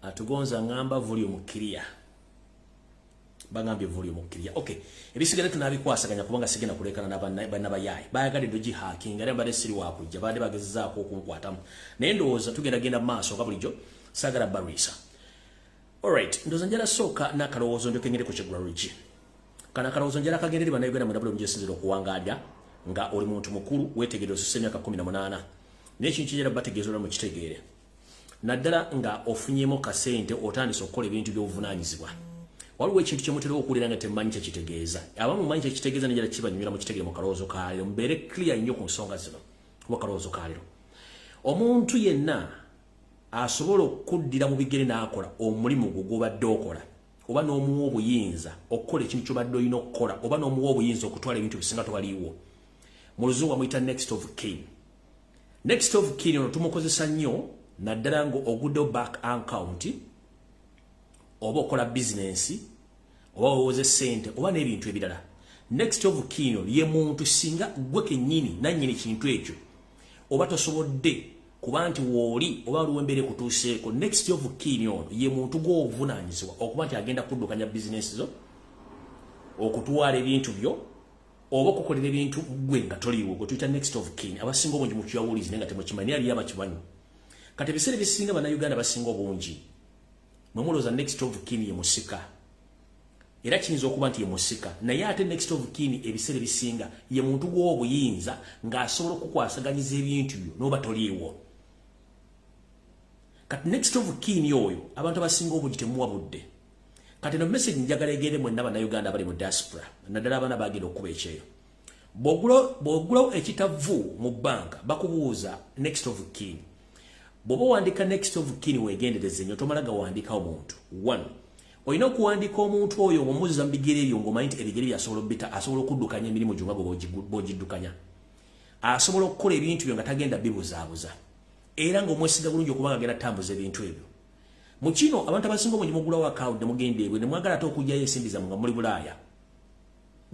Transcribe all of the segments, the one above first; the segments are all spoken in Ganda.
Atugonza ngamba volume clear. Bagambye volume clear. Okay. Ebisigale tunabikwasaganya kubanga sigenda kulekana na bayayi. Bayagadde doji hacking era mbadde siri wakujja badde bagezaako okunkwatamu. Naye ndowooza tugenda genda maaso nga bulijjo sagala barisa. Alright, ndowooza njala sooka n'akalowoozo ndyoke ngende ku kigulalogi. Kana akalowoozo njala kagendere bannayuganda mwena buli mujesinzira okuwangalya nga oli muntu mukulu weetegerera osusse emyaka 18. Naye ekintu kijala bategeeza olwa mukitegeere. Naddala nga ofunyemu kasente otandise okukola ebintu by'obuvunaanyizibwa. Waliwo ekintu kye mutera okuwulira nga temumanyi kye kitegeeza. Abamu mumanyi kye kitegeeza naye njala kibanyumira mukitegeere mu kalowoozo ka leero. Mubeere clear nnyo ku nsonga zino kuba kalowoozo ka leero. Omuntu yenna asobola okuddira mu bigere n'akola omulimu gwo gw'obadde okola oba n'omuwa obuyinza okukola ekintu ky'obadde olina okukola oba n'omuwa obuyinza okutwala ebintu bisinga tewaliiwo. Mu luzungu bamuyita next of kin. Next of kin ono tumukozesa nnyo naddala nga oguddewo bank account oba okola bizinensi oba wewoze ssente oba n'ebintu ebirala. Next of kin ono ye muntu singa ggwe kennyini nannyini kintu ekyo oba tosobodde kuba nti wooli oba waliwo embeera ekutuuseeko. Next of kin ono ye muntu gw'ovunaanyizibwa okuba nti agenda kuddukanya bizinensi zo, okutwala ebintu byo oba okukolera ebintu gwe nga toliiwo, gwe tuyita next of kin. Abasinga obungi mukiyawulizi naye nga temukimanyi, naye aliyo abakimanyi. Kati ebiseera ebisinga bannayuganda basinga obungi mwe mulowooza next of kin ye musika, era kiyinza okuba nti ye musika, naye ate next of kin ebiseera ebisinga ye muntu gw'obuyinza ng'asobola okukwasaganyiza ebintu byo n'oba toliiwo. Kati next of kin oyo abantu abasinga obungi temuwa budde. Kati no message njagala egende mwenna bannayuganda abali mu diaspora, naddala abaana bagenda okukuba ekyeyo. Bw'ogulawo ekitavu mu bbanka bakubuuza next of kin. Bw'oba owandiika next of kin weegendereze nnyo, tomala gawandiikawo muntu. One, olina okuwandiika omuntu oyo ng'omuzza mu bigere ebyo ng'omanyi nti ebigere bye asobola obbita, asobola okuddukanya emirimu gyo nga bw'ogiddukanya. Asobola okukola ebintu byo nga tagenda bibuzaabuza. Era ng'omwesiga bulungi okuba nga agenda tambuza ebintu ebyo. Mu kino abantu abasinga obungi mugulawo akawunti ne mugenda ebwe ne mwagala ate okuggyayo ensimbi zammwe nga muli Bulaaya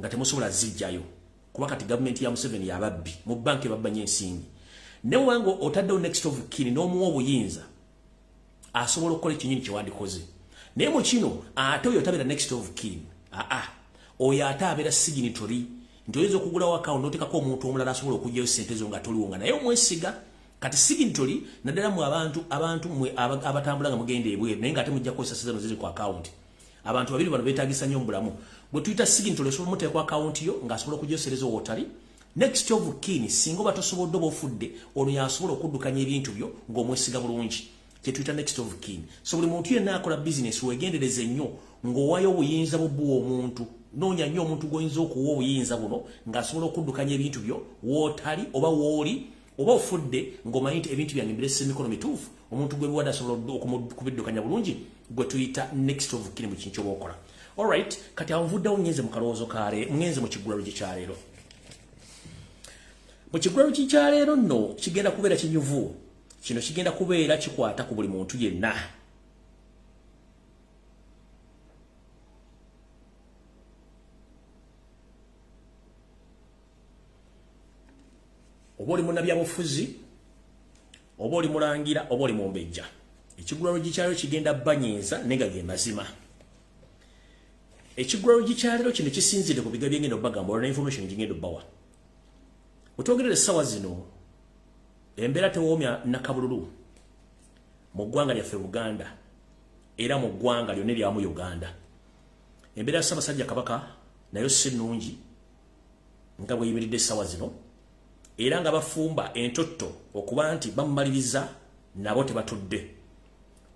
nga temusobola zijjayo kuba kati gavumenti ya Museveni yababbi mu banka ebabba nnyo ensimbi. Ne bw'oba otaddewo next of kin n'omuwa obuyinza asobola okukola ekinyini kye wandikoze. Naye mu kino ate oyo tabeera next of kin, aa oyo ate abeera signatory nti oyinza okugulawo akawunti n'oteekako omuntu omulala asobola okuggyayo ssente zo nga toliwo nga naye omwesiga. Kati signatory naddala mu abantu mwe abatambula nga mugenda ebweru naye ng'ate mujja kukozesa ssente zino ziri ku akawunti. Abantu babiri bano beetaagisa nnyo mu bulamu. Bwe tuyita signatory osobola omuteeka ku akawunti yo ng'asobola okugyosereza wootali. Next of kin singa oba tosobodde oba ofudde ono y'asobola okuddukanya ebintu byo ng'omwesiga bulungi, kye tuyita next of kin. So buli muntu yenna akola bizinesi weegendereze nnyo ng'owayo obuyinza bwo buwa omuntu. Noonya nnyo omuntu gw'oyinza okuwa obuyinza buno ng'asobola okuddukanya ebintu byo wootali oba wooli oba ofudde ng'omanyi nti ebintu byange mbirese emikono mituufu, omuntu gwe biwadde asobola okubiddukanya bulungi, gwe tuyita next of kin mu kintu ky'oba okola. Alright, kati awo nvuddewo ngenze mu kalowoozo ka leero, ngenze mu kiggulalogi kya leero. Mu kiggulalogi kya leero nno kigenda kubeera kinyuvu. Kino kigenda kubeera kikwata ku buli muntu yenna. Oba oli munnabyabufuzi, oba oli mulangira, oba oli mumbejja. Ekigulalogi kyaleero kigenda banyiiza naye nga ge mazima. Ekigulalogi kyaleero kino kisinzidde ku biga byengenda obbagamba olwo ne information gingenda obbawa. Wetwogerera essaawa zino embeera tewoomya nakabululu mu ggwanga lyaffe Buganda era mu ggwanga lyonna eryamu Uganda. Embeera ya Ssaabasajja Kabaka nayo si nnungi nga bweyimiridde essaawa zino, era nga bafumba entotto okuba nti bamumaliriza nabo tebatudde.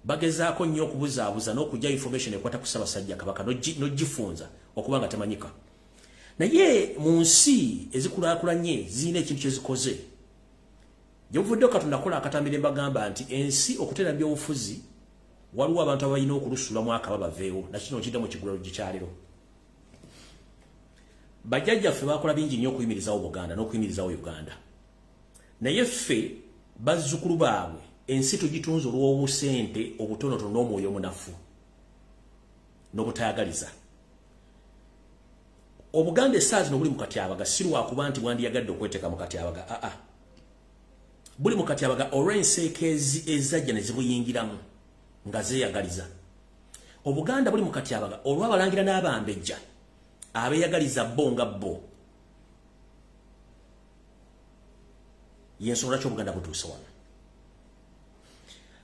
Bagezaako nnyo okubuzaabuza n'okujja information ekwata ku Ssaabasajja Kabaka n'ogifunza okuba nga temanyika. Naye mu nsi ezikulaakulanye zirina ekintu kye zikoze. Gye buvuddeko Katonda akola akatambi ne mbagamba nti ensi okuteera byobufuzi waliwo abantu abalina okulusulamu akaba baveewo, na kino nkidda mu kigulalogi kya leero. Bajjajjaffe baakola bingi nnyo okuyimirizawo Buganda n'okuyimirizawo Uganda. Naye ffe bazzukulu baabwe ensi tugitunze olw'obusente obutonotono n'omwoyo omunafu n'obutayagaliza. Obuganda essaawa zino buli mu katyabaga, si lwakuba nti bwandiyagadde okweteeka mu katyabaga, aa buli mu katyabaga olw'enseeko ezajja ne zibuyingiramu. nga zeeyagaliza. Obuganda buli mu katyabaga olw'abalangira n'abambejja abeeyagaliza bo nga bo. Y'ensonga lwaki Obuganda butuuse wano.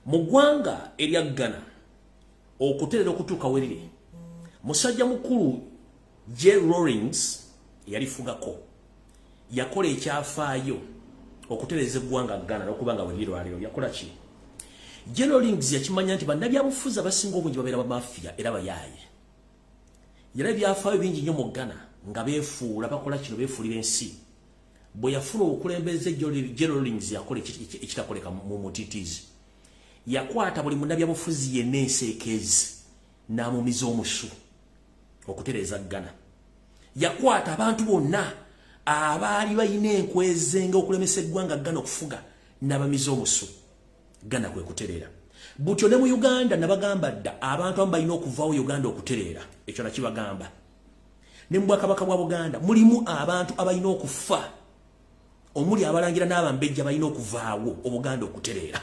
Mu ggwanga erya Ghana okutereera okutuuka we riri, musajja mukulu J. Rawlings yalifugako, yakola ekyafaayo okutereeza eggwanga Ghana n'okuba nga we riri lwaleero. Yakola ki? J. Rawlings yakimanya nti bannabyabufuzi abasinga obungi babeera bamafiya era bayaaye. Yali ebyafaayo bingi nnyo mu Ghana nga beefuula bakola kino, beefuulira ensi. Bwe yafuna obukulembeze, J. Rawlings yakola ekitakoleka mu mutitiizi. Yakwata buli munnabyabufuzi yenna enseekeezi n'amumiza omusu okutereeza Ghana. Yakwata abantu bonna abaali balina enkwezenga okulemesa eggwanga Ghana okufuga n'abamiza omusu. Ghana kwe kutereera. Butyo ne mu Uganda nabagamba dda abantu abamu balina okuvaawo Uganda okutereera. Ekyo nakibagamba. Ne mu Bwakabaka bwa Buganda mulimu abantu abalina okufa, omuli abalangira n'abambejja balina okuvaawo Obuganda okutereera.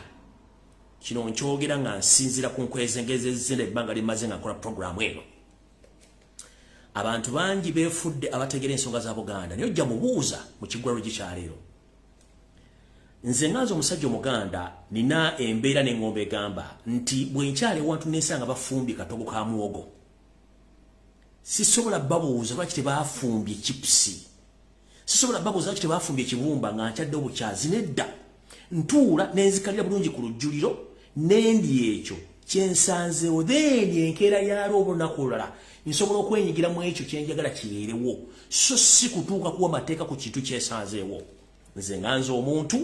Kino nkyogera nga nsinziira ku nkwezengeze zino ebbanga limmaze nga nkola puroguramu eno. Abantu bangi beefudde abategeera ensonga za Buganda, naye ojja mubuuza mu kiggwalo gikyaleero. Nze nga nze omusajja Omuganda nina embeera n'eŋŋombe egamba nti bwe nkyala ewantu nensanga bafumbye katogo ka muwogo, sisobola babuuza lwaki tebafumbye chipusi, sisobola babuuza lwaki tebafumbye kibumba nga nkyadde obukyazi. Nedda, ntuula nenzikalira bulungi ku lujjuliro nendi ekyo kyensanzeewo, then enkeera yaalwo oba olunaku olulala nsobola okwenyigira mu ekyo kyenjagala kibeerewo, so si kutuuka kuwa mateeka ku kintu kyesanzeewo. Nze nga nze omuntu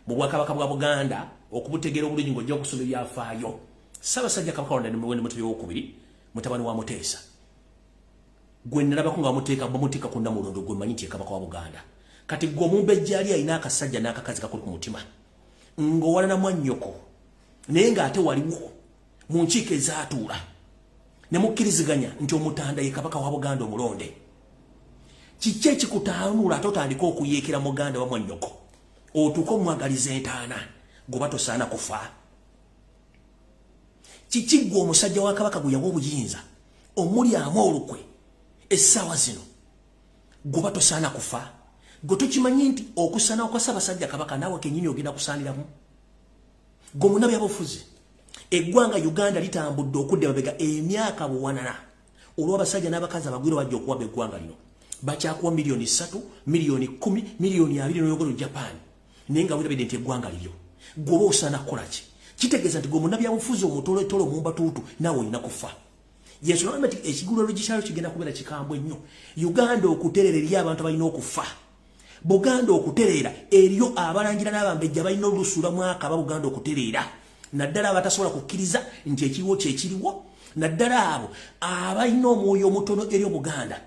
mu Bwakabaka bwa Buganda okubutegeera obulungi ng'ojja okusoma ebyafaayo, Ssaabasajja Kabaka Ronald Muwenda Mutebi owokubiri, mutabani wa Muteesa, gwe nalabako nga bamuteeka ku Nnamulondo, gwe mmanyi nti ye Kabaka wa Buganda. Kati gwe omumbejja ali alina akasajja n'akakazi kakuli ku mutima ng'owalana mwannyoko, naye ng'ate waliwo mu nkiiko ezaatuula ne mukkiriziganya nti Omutanda ye Kabaka wa Buganda omulonde, kiki ekikutaanula ate otandika okuyeekera muganda wa mwannyoko otuuke omwagaliza entaana goba tosaana kufa? Kiki ggwe omusajja wa Kabaka gwe yawa obuyinza omulyamu olukwe essaawa zino goba tosaana kufa? Gwe tokimanyi nti okusaana kwa Ssaabasajja Kabaka naawe kennyini ogenda kusaaniramu? Gwe munnabyabufuzi, eggwanga Uganda litambudde okudda mabega emyaka buwanana olw'abasajja n'abakazi abagwira bajja okuwamba eggwanga lino. Bakyakuwa 3 miliyoni, 10 miliyoni, 20 miliyoni n'oyogero Japan, naye nga wirabidde nti eggwanga liryo. Gwe oba osaana kukola ki? Kitegeeza nti gwe munnabyabufuzi omutoletole omumbatuutu naawe olina kufa. Yensonga nti ekigulalo gikyalo kigenda kubeera kikambwe nnyo. Uganda okutereera eri abantu abalina okufa, Buganda okutereera eriyo abalangira n'abambejja balina olusuulamu akaba. Buganda okutereera, naddala abatasobola kukkiriza nti ekiriwo kyekiriwo, naddala abo abalina omwoyo omutono eri Obuganda.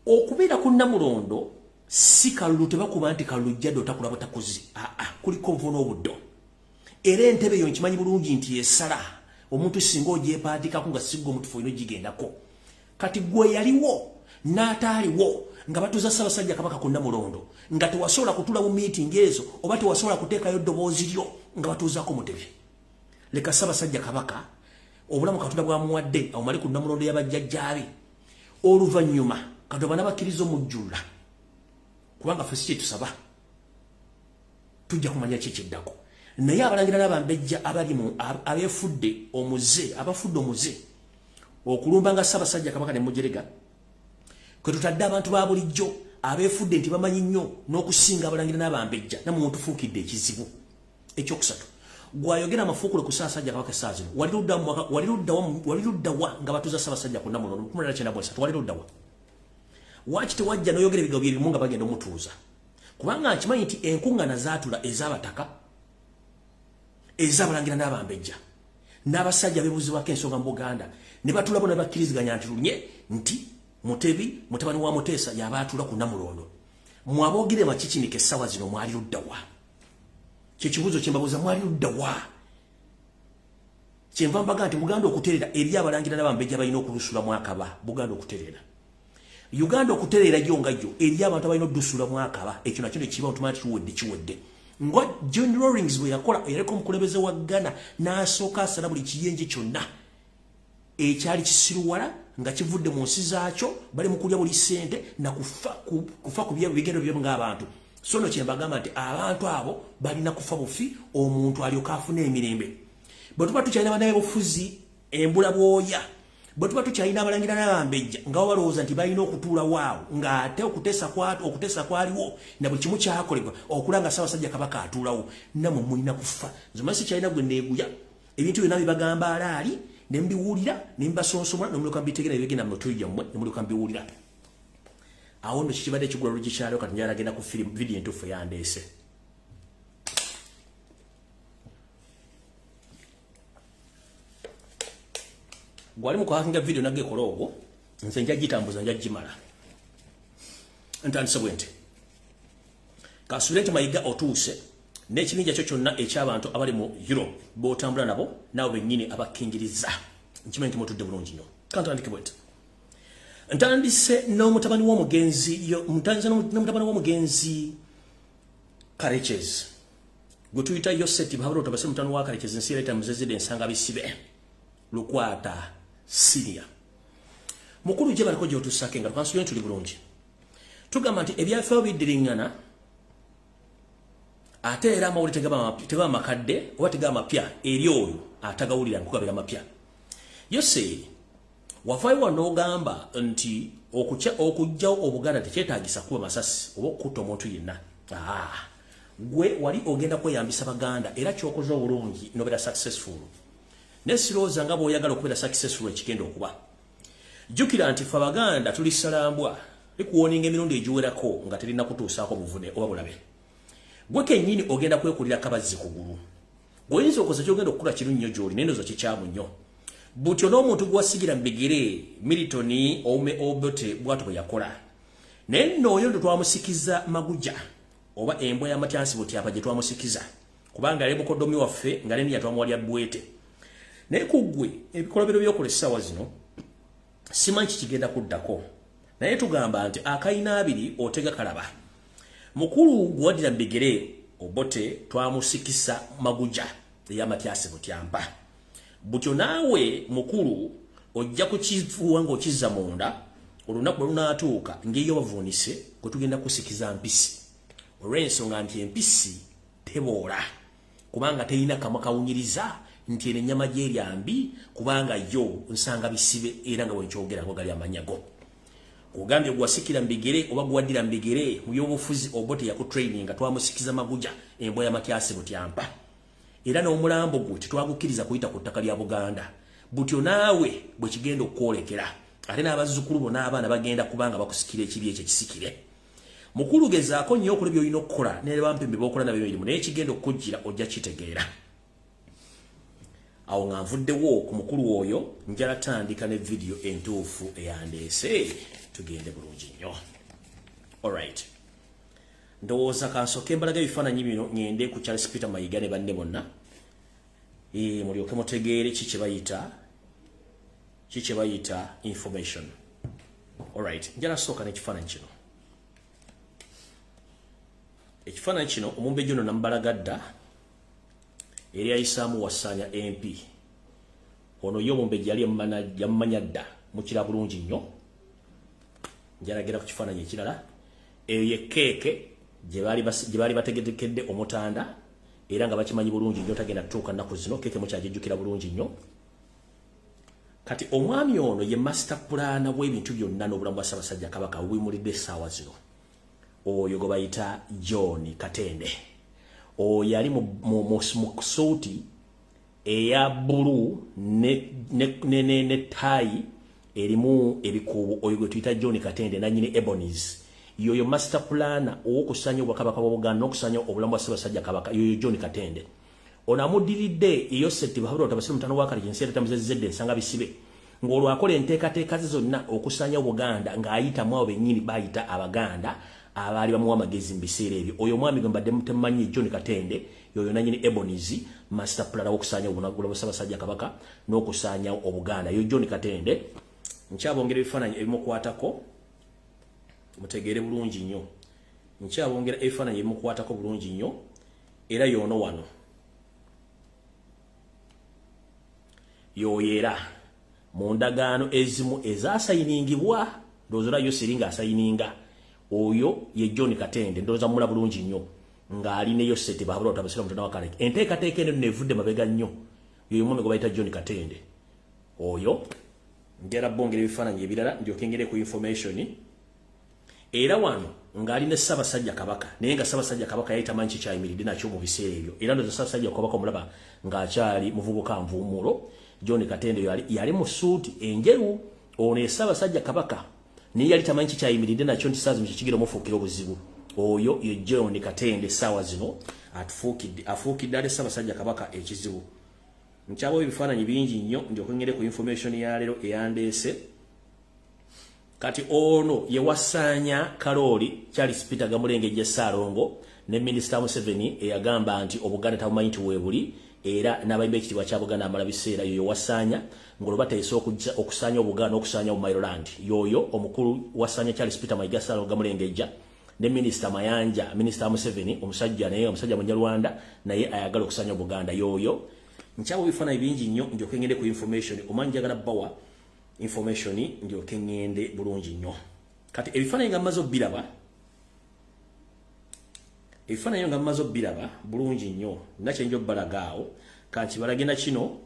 Okubeera ku Nnamulondo si kalulu, tebakuba nti kalulu jjadde otakula butakuzi. Aa, kuliko nvo n'obuddo. Era entebe eyo nkimanyi bulungi nti esala omuntu singa ogyepaatikako nga sigga omutufu olina ogigendako. Kati gwe yaliwo n'ataaliwo nga batuza Ssaabasajja Kabaka ku Nnamulondo, nga tewasobola kutuula mu miitingi ezo oba tewasobola kuteekayo ddoboozi lyo nga batuuzaako Mutebi, leka Ssaabasajja Kabaka obulamu Katonda bwamuwadde awumale ku Nnamulondo y'abajjajjaabe. Oluvannyuma Katonda banabakkiriza omujjulula, kubanga ffe si kyetusaba, tujja kumanya ki ekiddako. Naye abalangira n'abambejja abali mu abeefudde omuze, abafudde omuze okulumba nga Ssaabasajja Kabaka ne mujerega, kwe tutadde abantu ba bulijjo abeefudde nti bamanyi nnyo n'okusinga abalangira n'abambejja, namwe mutufuukidde ekizibu. Ekyokusatu, gwayogera amafuukule ku Ssaabasajja Kabaka essaawa zino, wali luddawa nga batuuza Ssaabasajja ku Nnamulondo 1993? Wali luddawa? Waaki tewajja n'oyogera ebigambo byebimu nga bagenda omutuuza? Kubanga nkimanyi nti enkuŋŋaana zaatula ez'abataka, ez'abalangira n'abambejja n'abasajja beebuuzibwako ensonga mu Buganda, ne batulabo ne bakkiriziganya nti lunye nti Mutebi mutabani wa Muteesa yaba atula ku Nnamulondo. Mwaboogere makikinika essaawa zino mwali luddawa? Kyekibuuzo kyembabuuza, mwali luddawa? Kyenva mbaga nti Buganda okutereera eri abalangira n'abambejja balina okulusulamu akaba. Buganda okutereera, Uganda okutereera yo nga yo eri abantu abalina odusulamu akaba. Ekyo nakyo nekiba ntumanya ti kiwedde, kiwedde. Nga John Rawlings bwe yakola, yaliko omukulembeze wa Ghana, n'asooka asala buli kiyenje kyonna ekyali kisiruwala nga kivudde mu nsi zaakyo, bali mu kulya buli ssente na kufa ku bigendo byabwe ng'abantu. So no kyembagamba nti abantu abo balina kufa bufi, omuntu alyoka afune emirembe. Bwe tuba tukyalina bannabyabufuzi embula bwoya, bwe tuba tukyalina abalangira n'abambejja nga balowooza nti balina okutuula waawo, ng'ate okuteesa kwaliwo na buli kimu kyakolebwa okulanga Ssaabasajja Kabaka atuulawo, nammwe mulina kufa. Nze manyi sikyalina gwe neeguya, ebintu byonna bibagamba alaali ne mbiwulira ne mbasonsomola ne mulyoka mbitegeera ebigenda mu mutwe gyammwe ne mulyoka mbiwulira. Awo nno kikibadde kigula luggi kyalyo. Kati njagala genda ku video entuufu eyandeese. Gwali mu kuhakinga video nagekola ogwo, nze nja gitambuza, nja gimala. Ntandise bwe nti kansuubire nti Mayiga otuuse n'ekibinja kyo kyonna eky'abantu abali mu Europe b'otambula nabo, nabo bennyini abakkingiriza. Nkimanyi nti mutudde bulungi nnyo. Kantandike bwe nti ntandise n'omutabani w'omugenzi, ntandise n'omutabani w'omugenzi Karekezi gwe tuyita Yoseti Bahabura Otabase, mutano wa Karekezi, nsi ereeta muzezide ensanga bisibe Lukwata Senior. Mukulu gye baliko gy'otuusako nga tukansuubire tuli bulungi. Tugamba nti ebyafaayo biddiriŋŋana, ate era amawulire tegaba makadde oba tegaba mapya eri oyo atagawulira nkugabira mapya. Yoseeri, wavaayo wano n'ogamba nti okuggyawo Obuganda tekyetaagisa kuba masasi oba okutta omuntu yenna. Gwe wali ogenda kweyambisa Baganda, era kyokoze obulungi nobeera successful, naye sirowooza nga bw'oyagala okubeera successful ekigenda okuba. Jjukira nti ffe Abaganda tuli ssalambwa likuwoninga emirundi egiwerako nga terina kutuusaako buvune oba bulabe. Gwe kennyini ogenda kwekulira kabazzi kugulu. Gweoyinza okoza kyogenda okukola kiru nnyo gy'oli, naye ndowooza kikyamu nnyo butyo n'omuntu gwasigira mu bigere Milton Owume Obote bw'atyo bwe yakola. Naye nno oyo ndo twamusikiza maguja oba embwa y'amatyansi butyapa gye twamusikiza, kubanga yali mukoddomi waffe nga neniya twamuwalya bwete. Naye ku ggwe ebikolobero by'okola essaawa zino simanyi kikigenda kuddako, naye tugamba nti akayina abiri otega kalaba. Mukulu gwaddira mu bigere Obote twamusikisa maguja ey'amatyasi butyampa butyo, naawe mukulu ojja kukifuuwa ng'okizza munda. Olunaku bwe lunaatuuka ng'eyo bavuunise gwe tugenda kusikiza mpisi, olw'ensonga nti empisi teboola kubanga terina kamwa kawunyiriza nti eno ennyama gyerya mbi, kubanga yo nsanga bisibe. Era nga bwenkyogera ngo gali amannya go kugambye gwasikira mbigere oba gwaddira mbigere mu byobufuzi Obote yakutraininga, twamusikiza maguja embwa y'amatyasi butyampa, era n'omulambo gwe tetwagukkiriza kuyita ku ttaka lya Buganda. Butyo naawe bwe kigenda okukwolekera, ate n'abazzukulu bo n'abaana bagenda kubanga bakusikira ekibi ekyo ekisikire. Mukulu, gezaako nnyo okola by'olina okukola ne bampembe b'okola nabyo emirimu, naye ekigenda okukujjira ojja kitegeera. Awo nga nvuddewo ku mukulu oyo, njala tandika ne vidiyo entuufu eyandeese. Tugende bulungi nnyo. Alright, ndowooza kansooke mbalaga ebifaananyi bino, ŋŋende ku Charles Peter Mayiga ne banne bonna, mulyoke mutegeere ki kye bayita information. Alright, njala sooka n'ekifaananyi kino. Ekifaananyi kino omumbejja ono namubalaga dda, eri ayisaamu Wasanya MP. Ono ye omumbejja yali yamumanya dda, mukira bulungi nnyo. Njalagera ku kifaananyi ekirala. Eyo ye keeke gye baali bategekedde omutanda, era nga bakimanyi bulungi nnyo tagenda tutuuka nnaku zino. Keeke mukyagijjukira bulungi nnyo. Kati omwami ono ye master planner w'ebintu byonna n'obulamu bwa Ssaabasajja Kabaka bubimulidde essaawa zino. Oyo gwe bayita John Katende, oyo ali mu suuti eya bbulu ne taayi erimu ebikuubo, oyo gwe tuyita John Katende, nanyini Ebonies. Yoyo master planner ow'okusanya obwakabaka bwa Buganda n'okusanya obulamu bwa Ssaabasajja Kabaka, yoyo John Katende. Ono amuddiridde Yoseti Bahabura Otabasire, mutano wa Kale Kinsi era ensanga bisibe, ng'olwo akola enteekateeka ze zonna okusanya Obuganda ng'ayitamu abo bennyini bayita Abaganda abaali bamuwa amagezi mu biseera ebyo. Oyo omwami gwe mbadde mutemanyi, John Katende, yoyo nanyini Ebonies, master planner w'okusanya obulamu bwa Ssaabasajja Kabaka n'okusaanyawo Obuganda, yo John Katende. Nkyabongera ebifaananyi ebimukwatako mutegeere bulungi nnyo. Nkyabongera ebifaananyi ebimukwatako bulungi nnyo. Era yono wano yoyo era mu ndagaano ezimu ezasayiningibwa, ndowooza yo siringa asayininga, oyo ye John Katende. Ndowooza mula bulungi nnyo ng'ali ne Yoseti bahabula otabasira mutana wa Kaleke. Enteekateeka eno nevudde mabega nnyo, yoyo omwami gwe bayita John Katende. Oyo njala bongera ebifaananyi ebirala ndyoke ngere ku information. Era wano ng'ali ne Ssaabasajja Kabaka, naye nga Ssaabasajja Kabaka yali tamanyi kikyayimiridde nakyo mu biseera ebyo. Era ndowooza Ssaabasajja Kabaka omulaba ng'akyali muvubuka nvuumuulo. John Katende yali mu suuti enjeru. Ono ye Ssaabasajja Kabaka, naye yali tamanyi kikyayimiridde nakyo nti saawa zino kikigenda omufuukira obuzibu. Oyo ye John Katende, essaawa zino afuukidde ate Ssaabasajja Kabaka ekizibu. Nkyabawo ebifaananyi bingi nnyo ndyoke ngere ku information ya leero eyandeese. Kati ono ye Wasaanya Kalooli Charles Peter Gamulengejja Ssaalongo ne Minisita Museveni eyagamba nti Obuganda tabumanyi nti weebuli, era n'abayimba ekitiibwa kya Buganda amala biseera. Yoyo Wasaanya ng'olwo bateesa okusaanya Obuganda n'okusaanya Obumayiroland. Yoyo omukulu Wasaanya Charles Peter Mayiga Ssaalongo Gamulengejja ne Minisita Mayanja, Minisita Museveni, omusajja naye omusajja Munyarwanda, naye ayagala okusaanya Obuganda. Yoyo nkyabo ebifaananyi bingi nnyo ndyoke ngende ku information. Omanyi njagala bawa information ndyoke ngende bulungi nnyo. Kati ebifaananyi nga mmaze obbiraba, ebifaananyi nga mmaze obbiraba bulungi nnyo, nakyenja obbalaga awo kankibalage na kino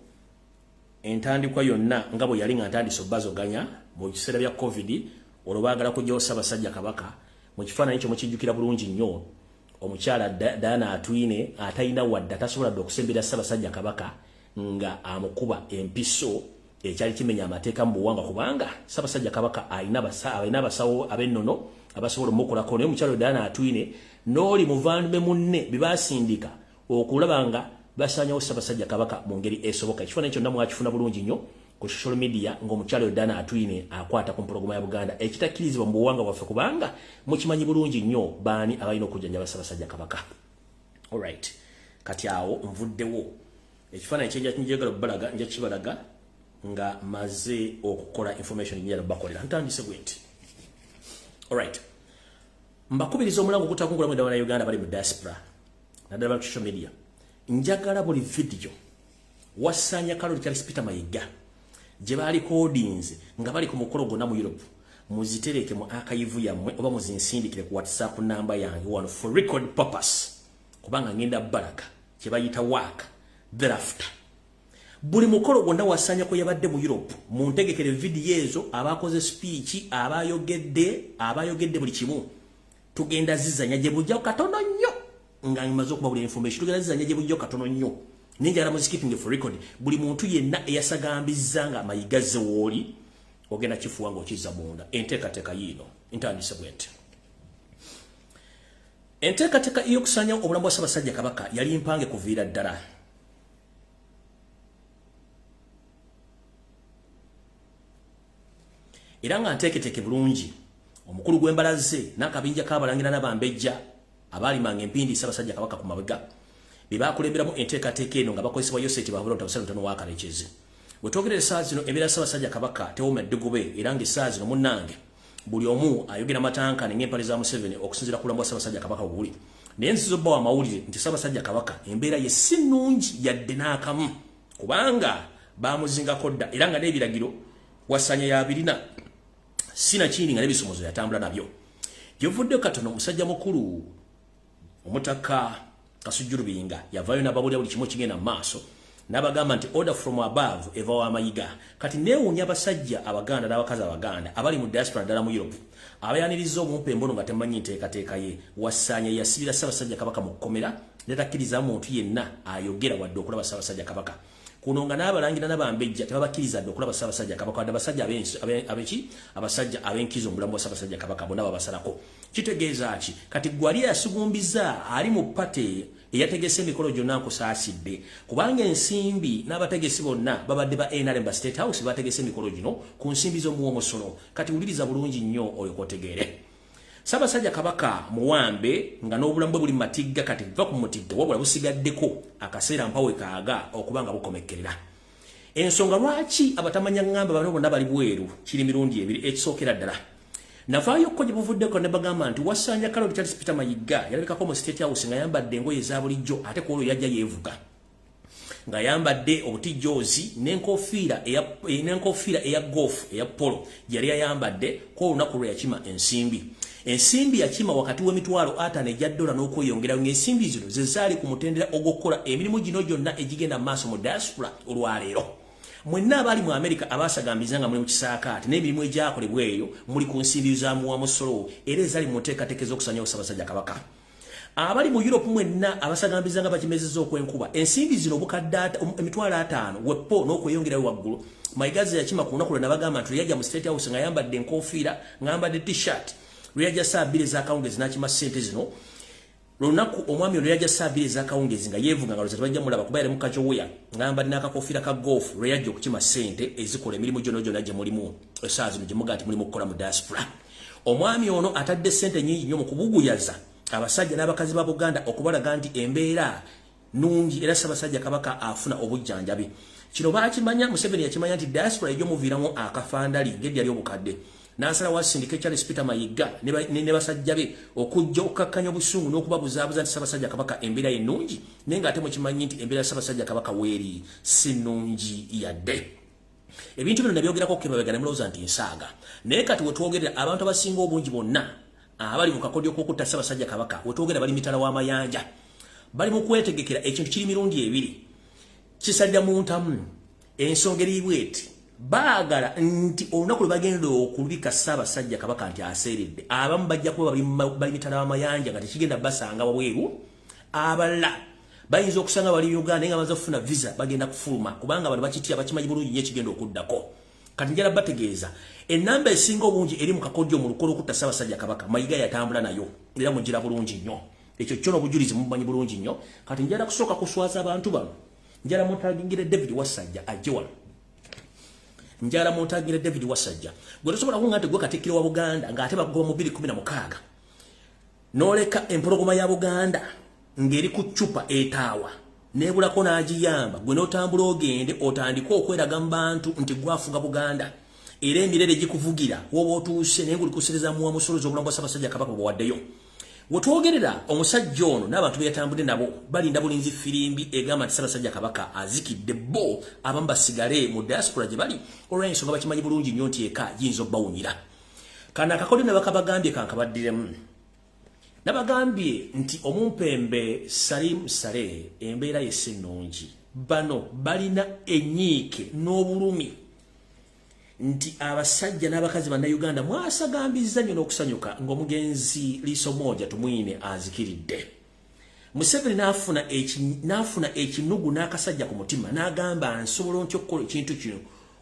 entandikwa yonna nga bwe yali nga ntandise obbazoganya mu biseera bya COVID. Olwo baagala kujjawo Ssaabasajja Kabaka. Mu kifaananyi ekyo mukijjukira bulungi nnyo omukyala Diana Atwine atalina wadde atasobola dde okusembera Ssaabasajja Kabaka nga amukuba empiso, ekyali kimenya amateeka mu buwangwa, kubanga Ssaabasajja Kabaka alina abasawo ab'ennono abasobola omukolako. Naye omukyala Diana Atwine n'oli muvandume munne be basindika okulaba nga basaanyawo Ssaabasajja Kabaka mu ngeri esoboka. Ekifaananyi kyonna mwakifuna bulungi nnyo ku social media ng'omukyala Diana Atwine akwata ku mpologoma ya Buganda, ekitakkirizibwa mu buwangwa bwaffe, kubanga mukimanyi bulungi nnyo baani abalina okujjanjaba Ssaabasajja Kabaka. Alright, kati awo nvuddewo. Ekifaananyi kyenja njagala obbalaga nja kibalaga nga maze okukola information njagala bakolera. Ntandise bwe nti. Alright, mbakubiriza omulango ogutakungula mwenda wana Uganda bali mu diaspora naddala ba social media. Njagala buli video Wasaanya Kalooli Charles Peter Mayiga gye balikodinze nga bali ku mukolo gwonna mu Europe, muzitereke mu archive yammwe oba muzinsindikire ku WhatsApp namba yange wano for record purpose, kubanga ngenda balaga kye bayita work thereafter. Buli mukolo gwonna Wasaanya kwe yabadde mu Europe muntegekere vidiyo ezo, abakoze speech, abayogedde buli kimu. Tugenda zizanya gye bujja katono nnyo nga maze okuba buli information. Tugenda zizanya gye bujja katono nnyo, ninjala mu skipping for record. Buli muntu yenna eyasagambizza nga Mayiga zze wooli, ogenda kifuwa ng'okizza munda. Enteekateeka yiino ntandise bwe nti. Enteekateeka ey'okusaanyawo obulamu bwa Ssaabasajja Kabaka yali mpange kuviira ddala. Era nga nteeketeeke bulungi, omukulu gw'embalaze n'akabinja k'abalangira n'abambejja abaalimanga empindi Ssaabasajja Kabaka ku mabega be bakulemberamu enteekateeka eno nga bakozesebwa Yoseti Bahabula Otabasira Mutono wa Kalekezi. Bwe twogerera essaawa zino, embeera Ssaabasajja Kabaka tewooma ddugube, era ng'essaawa zino munnange buli omu ayogera matankane ng'empale za Museveni okusinziira ku bulamu bwa Ssaabasajja Kabaka bwe buli. Naye nziza obbawa amawulire nti Ssaabasajja Kabaka embeera ye si nnungi yadde n'akamu, kubanga baamuzingako dda, era nga n'ebiragiro Wasaanya yabirina, sinakindi nga n'ebisomozo yatambula nabyo. Gyevudde katono, omusajja mukulu Omutaka Kasujju Lubinga yavaayo n'ababuulira buli kimu ekigenda mu maaso, n'abagamba nti order from above eva wa Mayiga. Kati neewuunya abasajja Abaganda n'abakazi Abaganda abali mu diaspora ddala mu Europe abayaniriza omumpa embono nga temanyi nteekateeka ye. Wasaanya yasibira Ssaabasajja Kabaka mu kkomera netakkiriza muntu yenna ayogera wadde okulaba Ssaabasajja Kabaka. Kuno nga n'abalangira n'abambejja tebabakkiriza dde okulaba Ssaabasajja Kabaka, wadde abasajja abeki abasajja ab'enkizo mu bulamu bwa Ssaabasajja Kabaka bonna babasalako. Kitegeeza ki? Kati gwali yasugumbiza ali mu pate eyategese emikolo gyonna, nkusaasidde, kubanga ensimbi n'abategesi bonna babadde ba NRM ba State House bategese emikolo gino ku nsimbi z'omuwa omusolo. Kati wuliriza bulungi nnyo oyo kotegeere. Ssaabasajja Kabaka muwambe nga n'obulamu bwe buli matigga. Kati va ku mutigga, wabula busigaddeko akaseera mpawe kaaga okuba nga bukomekkerera. Ensonga lwaki abatamanya ŋŋamba bano bonna bali bweru kiri mirundi ebiri. Ekisookera ddala, Navaayo ko gye buvuddeko ne bagamba nti Wasanja Carol Charles Peter Mayiga yalabikako mu State House nga yambadde engoye eza bulijjo, ate ku olwo yajja yeevuga nga yambadde obutijoozi n'enkofiira eya golf eya polo yali ayambadde ku olunaku lwe yakima ensimbi. Ensimbi yakima wakati w'emitwalo 50 egya dola n'okweyongera, ng'ensimbi zino ze zaali ku mutendera ogw'okukola emirimu gino gyonna egigenda mu maaso mu diaspora olwaleero. Mwenna abaali mu Amerika abaasagambiza nga muli mu kisaakaate n'emirimu egyakolebwa eyo, muli ku nsimbi za muwamusolo era ezaali mu nteekateeka ez'okusanyawo Ssaabasajja Kabaka. Abali mu Europe mwenna abasagambiza nga bakimezezza okwenkuba, ensimbi zino obukadde emitwalo 50 wepo n'okweyongerayo waggulu, Mayigazi yakima ku lunaku lwe nabagamba nti yajja mu State House nga yambadde enkofiira, ng'ayambadde T-shirt. Lwe yajja saa 2 ez'akawungezi n'akima ssente zino. Lunaku omwami ono yajja saa 2 ez'akawungezi nga yeevuga, nga lwoza tebajja mulaba kuba yali mu kajoweya, ng'ayambadde n'akakofiira ka golf, lwe yajja okukima ssente ezikola emirimu gyonna gyonna gye mulimu essaawa zino, gye mugaa nti mulimu okukola mu diaspora. Omwami ono atadde ssente nnyingi nnyo mu kubuguyaza abasajja n'abakazi ba Buganda okubalaga nti embeera nungi era Ssaabasajja Kabaka afuna obujjanjabi. Kino baakimanya, Museveni yakimanya nti diaspora ejyomuviiramu akafandali ng'eddya ly'obukadde, n'asala wasindika Charles Peter Mayiga ne basajja be okujja okukakkanya obusungu n'okubabuzaabuza nti Ssaabasajja Kabaka embeera ye nnungi, naye ng'ate mukimanyi nti embeera ya Ssaabasajja Kabaka weeri si nnungi yadde. Ebintu bino nabyogerako kemabega ne mulowooza nti nsaaga, naye kati wetwogerera abantu abasinga obungi bonna abali mu kakodyo k'okutta Ssaabasajja Kabaka, wetwogera bali mitala w'amayanja, bali mu kwetegekera ekintu kiri mirundi ebiri kisalira mu ntamu. Ensonga eri bweti: baagala nti olunaku lwe bagenda okulubika Ssaabasajja Kabaka nti aseeredde, abamu bajja kuba bali mitala w'amayanja nga tekigenda basanga wabweru. Abalala bayinza okusanga bali Uganda naye nga bamaze okufuna visa, bagenda kufuluma, kubanga bano bakitya, bakimanyi bulungi nnyo ekigenda okuddako. Kati njala bategeeza enamba esinga obungi eri mu kakodyo mu lukola okutta Ssaabasajja Kabaka, Mayiga yatambula nayo era mugira bulungi nnyo. Ekyo kyo n'obujulizi mubumanyi bulungi nnyo. Kati njala kusooka kuswaza abantu bano. Njala muntagingire David Wasajja ajje wano. Njala muntagingire David Wasajja. Gwe tosobola kunga nti gwe katikkiro wa Buganda ng'ate bakugoba mu 2016 n'oleka empologoma ya Buganda ng'eri ku ccupa etaawa neebulako n'agiyamba, gwe n'otambula ogende otandike okweraga mu bantu nti gwafuga Buganda era emirere gikuvugira woba otuuse, naye nguli kusereza muwa musolozi obulamu bwa Ssaabasajja Kabaka bwewaddeyo. Wetwogerera omusajja ono n'abantu be yatambudde nabo balinda bulinzi firimbi egamba nti Ssaabasajja Kabaka azikidde, bo abamu basigale mu diaspora gye bali, olw'ensonga bakimanyi bulungi nnyo nti eka giyinza obbawunyira. Kano akakodyo ne bakabagambye kankabaddiremu. Nabagambye nti omumpembe Salim Saleh embeera ye si nnungi. Bano balina enyiike n'obulumi nti abasajja n'abakazi Bannayuganda mwasagambizza nnyo n'okusanyuka ng'omugenzi Liiso Moja Tumwine azikiridde. Museveni n'afuna ekinugu n'akasajja ku mutima n'agamba, nsobola ntya okukola ekintu kino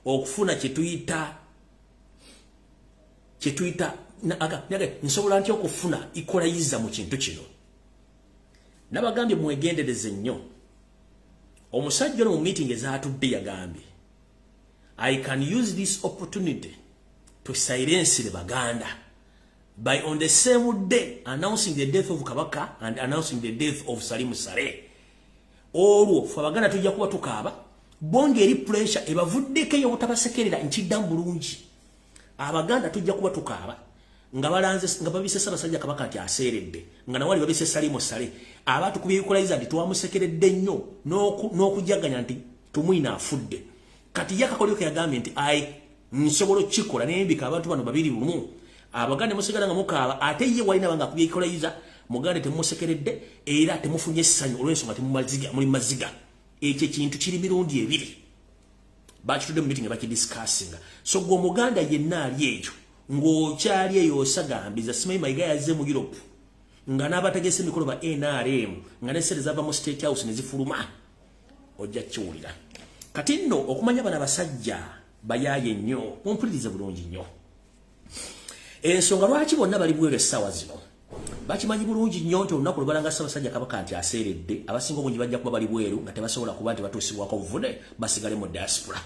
okufuna kyetuyita nsobola ntya okufuna equalizer mu kintu kino? Nabagambye mwegendereze nnyo. Omusajja ono mu meeting ezatudde yagambye, "I can use this opportunity to silence the Baganda by on the same day announcing the death of Kabaka and announcing the death of Salim Saleh. Olwo ffe Abaganda tujja kuba tukaaba, bonge eri pressure ebavuddeko ey'obutabasekerera." Nkiddamu bulungi: Abaganda tujja kuba tukaaba nga balanze nga babise Ssaabasajja Kabaka nti aseeredde, nga nawali babise Salimu Saleh. Abatukubye equalizer nti twamusekeredde nnyo n'okujaganya nti Tumwine afudde. Kati ye akakolyo ke yagambye nti ai nsobola okukikola nembika abantu bano babiri lumu, Abaganda musigala nga mukaaba, ate ye walina banga akubye equalizer, Muganda temusekeredde era temufunye essanyu olw'ensonga temumaziga, muli maziga. Ekyo ekintu kiri mirundi ebiri, bakitudde mu meeting bakidiscussinga. So gwe Omuganda yenna ali ekyo ng'okyali eyo osagambiza, simanyi Mayiga yazze mu Europe nga n'abategese emikolo ba NRM, nga ne sente zava mu State House ne zifuluma, ojja kiwulira. Kati nno okumanya bano abasajja bayaaye nnyo, mumpulirize bulungi nnyo. Ensonga lwaki bonna bali bweru essaawa zino, bakimanyi bulungi nnyo nti olunaku lwe balanga Ssaabasajja Kabaka nti aseeredde, abasinga obungi bajja kuba bali bweru nga tebasobola kuba nti batuusibwako obuvune, basigale mu diaspora.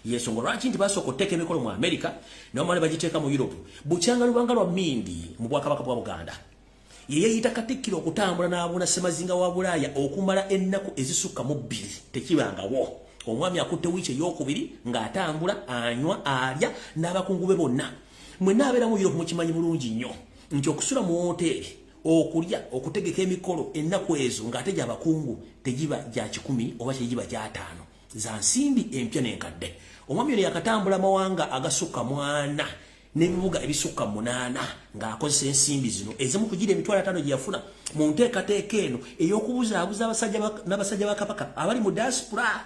Yensonga lwaki nti basooka okuteeka emikolo mu America nabamala bagiteeka mu Europe. Bukyanga lubanga lwa mindi mu bwakabaka bwa Buganda yeyeyita katikkiro okutambula n'abuna semazinga wa Bulaaya okumala ennaku ezisukka mu 2, tekibangawo. Omwami akutte wiiki eyokubiri ng'atambula, anywa, alya n'abakungu be bonna. Mwenna abeera mu Europe mukimanyi bulungi nnyo nti okusula mu woteeri, okulya, okutegeka emikolo ennaku ezo ng'ate gy'abakungu tegiba gya 100 oba kyegiba gy'ataano za nsimbi empya n'enkadde. Omwami ono yakatambula amawanga agasukka 4 n'ebibuga ebisukka 8 ng'akozesa ensimbi zino ezimu kugira 50,000 gye yafuna mu nteekateeka eno ey'okubuzaabuza abasajja n'abasajja ba Kabaka abali mu diaspora.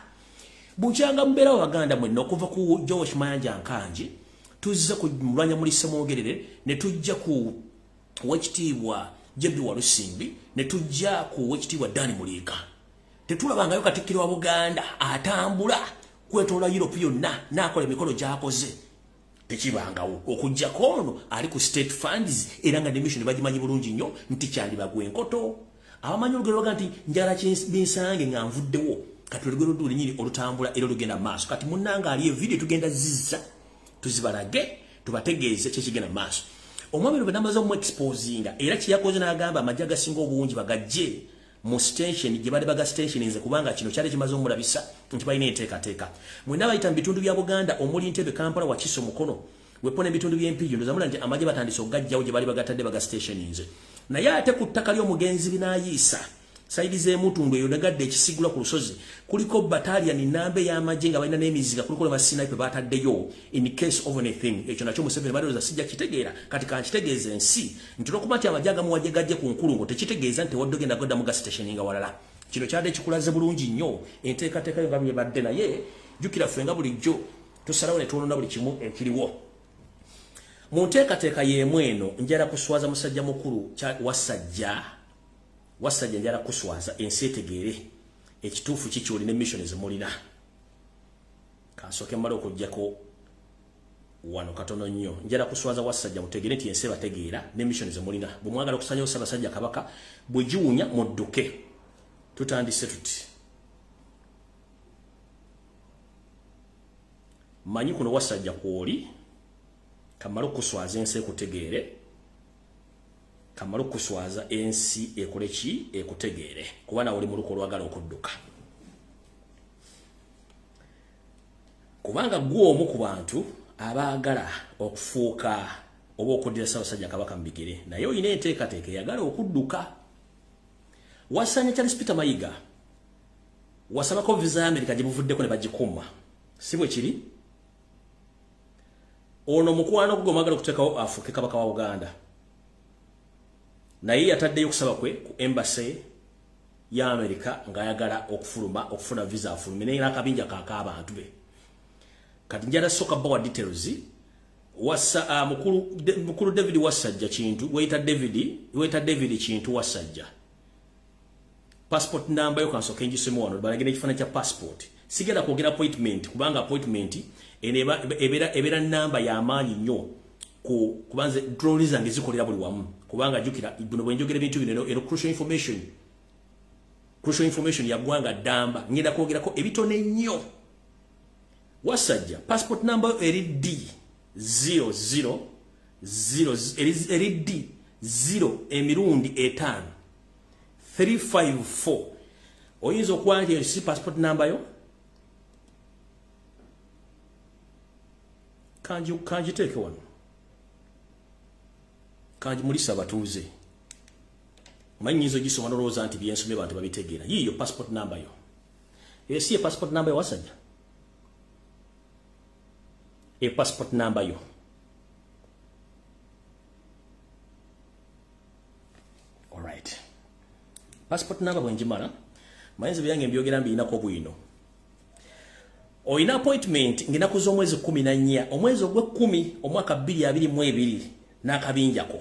Bukyanga mubeerawo Baganda mwenna, okuva ku Josh Mayanja Nkangi tuzze ku Mulwanya Muli Ssemwogerere, ne tujja ku Owekitiibwa Jebbi Walusimbi, ne tujja ku Owekitiibwa Dan Muliika. Tetulabangayo Katikkiro wa Buganda atambula kwetoola Europe yonna n'akola emikolo gy'akoze, tekibangawo, okuggyako ono ali ku state funds, era nga ne mission bagimanyi bulungi nnyo nti kyandiba gwenkoto. Abamanyi olugero lwaga nti njala binsange nga nvuddewo. Kati olugero lulinyini olutambula era olugenda maaso. Kati munnanga ali evidiyo tugenda zizza tuzibalage, tubategeeze kyekigenda maaso. Omwami ono bwe namaze omuexposinga, era kyeyakoze n'agamba amagye agasinga obungi bagajje mu station gye bali baga station nze, kubanga kino kyali kimaze omulabisa nti balina enteekateeka. Mwenna bayita mu bitundu bya Buganda omuli Ntebe, Kampala, Wakiso, Mukono, wepona ebitundu by'Empigi, ndozamula nti amagye batandise okugajjawo gye bali bagatadde baga station nze. Naye ate ku ttaka ly'omugenzi Binaayiisa, side z'emutundu eyo nagadde ekisigula ku lusozi, kuliko battalion namba ey'amagye nga balina n'emiziga, kuliko ne basniper bataddeyo in case of anything. Ekyo nakyo Museveni balowooza sijja kitegeera. Kati kankitegeeza ensi nti olwokuba nti amagye agamu wajje gajje ku nkulungo, tekitegeeza nti tewadde ogenda godda mu ga station nga walala. Kino kyadde kikulaze bulungi nnyo enteekateeka yo nga byebadde. Naye jjukira ffe nga bulijjo tusalawo ne twonona buli kimu ekiriwo mu nteekateeka y'emu eno. Njala kuswaza musajja mukulu Wasajja. Wasajja, njala kuswaza ensi etegeere ekituufu kikyoli ne mission zemulina. Kansooke mmale okugjako wano katono nnyo. Njala kuswaza Wasajja, mutegeere nti ensi ebategeera ne mission zemulina. Bwe mwagala okusanyawo Ssaabasajja Kabaka, bwe giwunya mudduke. Tutandise tuti manyi kuno Wasajja kwoli. Kamale okuswaza ensi ekutegeere, kamale okuswaza ensi ekole ki, ekutegeere, kuba nawe oli muluko olwagala okudduka, kubanga gwe omu ku bantu abaagala okufuuka oba okuddira Ssaabasajja Kabaka mu bigere, naye olina enteekateeka eyagala okudduka. Wasanya Charles Peter Mayiga, wasabako visa ya Amerika gye buvuddeko ne bagikuuma, si bwe kiri? Ono mukwano gwe omwagala okuteekawo afuuke kabaka wa Buganda, naye yataddeyo okusaba kwe ku embassy ya Amerika ng'ayagala okufuluma, okufuna visa afulume, naye n'akabinja kaak'abantu be. Kati njala soka bawa details. Wasa mukulu David Wasajja Kintu, weyita David, weyita David Kintu Wasajja, passport number yo kansooke ngisome wano balagire ekifaananyi kya passport. Sigenda kwogera appointment, kubanga appointment ebeera namba y'amaanyi nnyo kubanze drone zange zikolera buli wamu, kubanga jjukira buno bwe njogera ebintu bino, eno crucial information, crucial information ya ggwanga ddamba. Ngenda kwogerako ebitono ennyo. Wasajja, passport number eri D 0 0 0, eri D 0 emirundi 5 354. Oyinza okuba nti si passport number yo. Kanji kanjiteeke wano, kanji mulisa abatuuze. Manyi nyinza ogisoma nolowooza nti byensomye bantu babitegeera. Yiiyo passport number yo. Eyo si ye passport number yo, Wasajja? E passport number yo. Alright, passport number bwenjimala, mayinza byange mbyogera mbirinako bwino. Olina appointment ng'ennaku z'omwezi 14, omwezi ogw'ekkumi, omwaka 2022 n'akabinjako.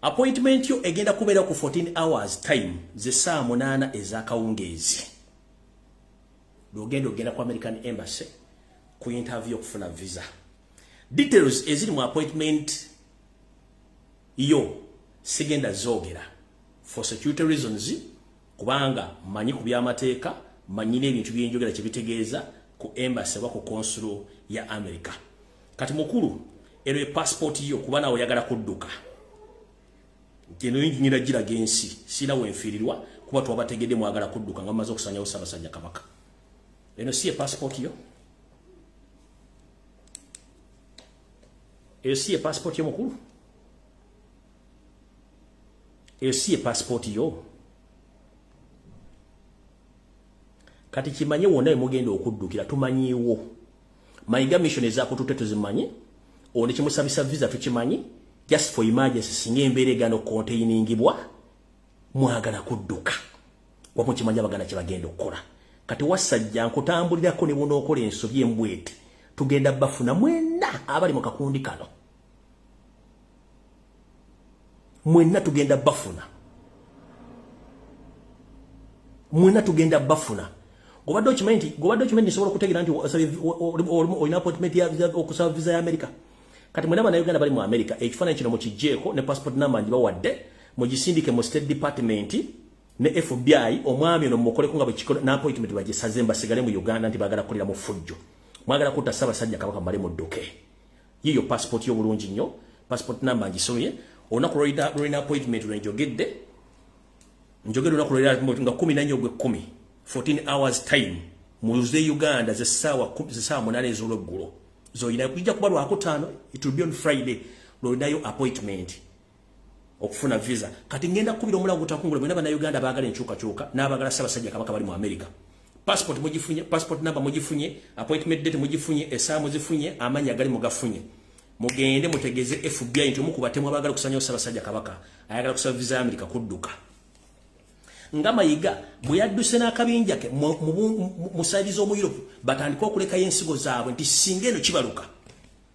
Appointment yo egenda kubeera ku 14 hours time, ze saa 8 ez'akawungeezi, lwogenda ogenda ku American Embassy ku interview okufuna visa. Details eziri mu appointment yo sigenda zoogera for security reasons, kubanga manyi ku byamateeka, manyi n'ebintu byenjogera kyebitegeeza ku embassy oba ku consul ya America. Kati mukulu, ero e passport yo, kuba nawe oyagala kudduka. Eno nyingira giraga ensi, sira wenfiirirwa, kuba twabategedde mwagala kudduka nga mumaze okusanyawo Ssaabasajja Kabaka. Eno si ye passport yo? Eyo si ye passport y'omukulu? Eyo si ye passport yo? Kati kimanye wonna emugenda okuddukira, tumanyiiwo. Mayiga mission ezakututte tuzimanyi, ono kimusabisa visa tukimanyi, just for emergency singa embeera egaana okucontainingibwa, mwagala kudduka. Wamu kimanyi Abaganda kye bagenda okukola. Kati Wasajja, nkutambulirako ne bw'onookola ensobi embwete, tugenda bafuna mwenna abali mu kakundi kano. Mwenna tugenda bafuna. Mwenna tugenda bafuna. Gobadde okimanyi nsobola okutegeera nti olina appointment ya okusaba visa ya America. Kati mwenna Bannayuganda bali mu America, ekifaananyi kino mukiggyeko ne passport number ngibawadde, mugisindike mu State Department ne FBI. Omwami ono mukoleko nga bwekikola n'appointment bagisaze, basigale mu Uganda nti baagala kukolera mu ffujjo. Mwagala kutta Ssaabasajja Kabaka male mudduke. Yiyo passport yo bulungi nnyo, passport number ngisomye, olunaku lwolina appointment lwe njogedde, njogedde olunaku lwolina nga 14 ogw'ekkumi, 14 hours time muze Uganda, zessaawa 8 ez'olweggulo zoyina kujja kuba Lwakutaano, it will be on Friday lwolinayo appointment okufuna visa. Kati ngenda kukubira omulago gutakungula mwena Bannayuganda baagala enkyukakyuka n'abaagala Ssaabasajja Kabaka bali mu America. Passport mugifunye, passport number mugifunye, appointment date mugifunye, essaawa muzifunye, amannya agali mugafunye. Mugende mutegeeze FBI nti omu ku batemu abaagala okusanyawo Ssaabasajja Kabaka ayagala kusaba visa ya America kudduka. Nga Mayiga bwe yadduse n'akabinja ke mu side z'omu Europe, batandike okulekayo ensigo zaabwe nti singa eno kibaluka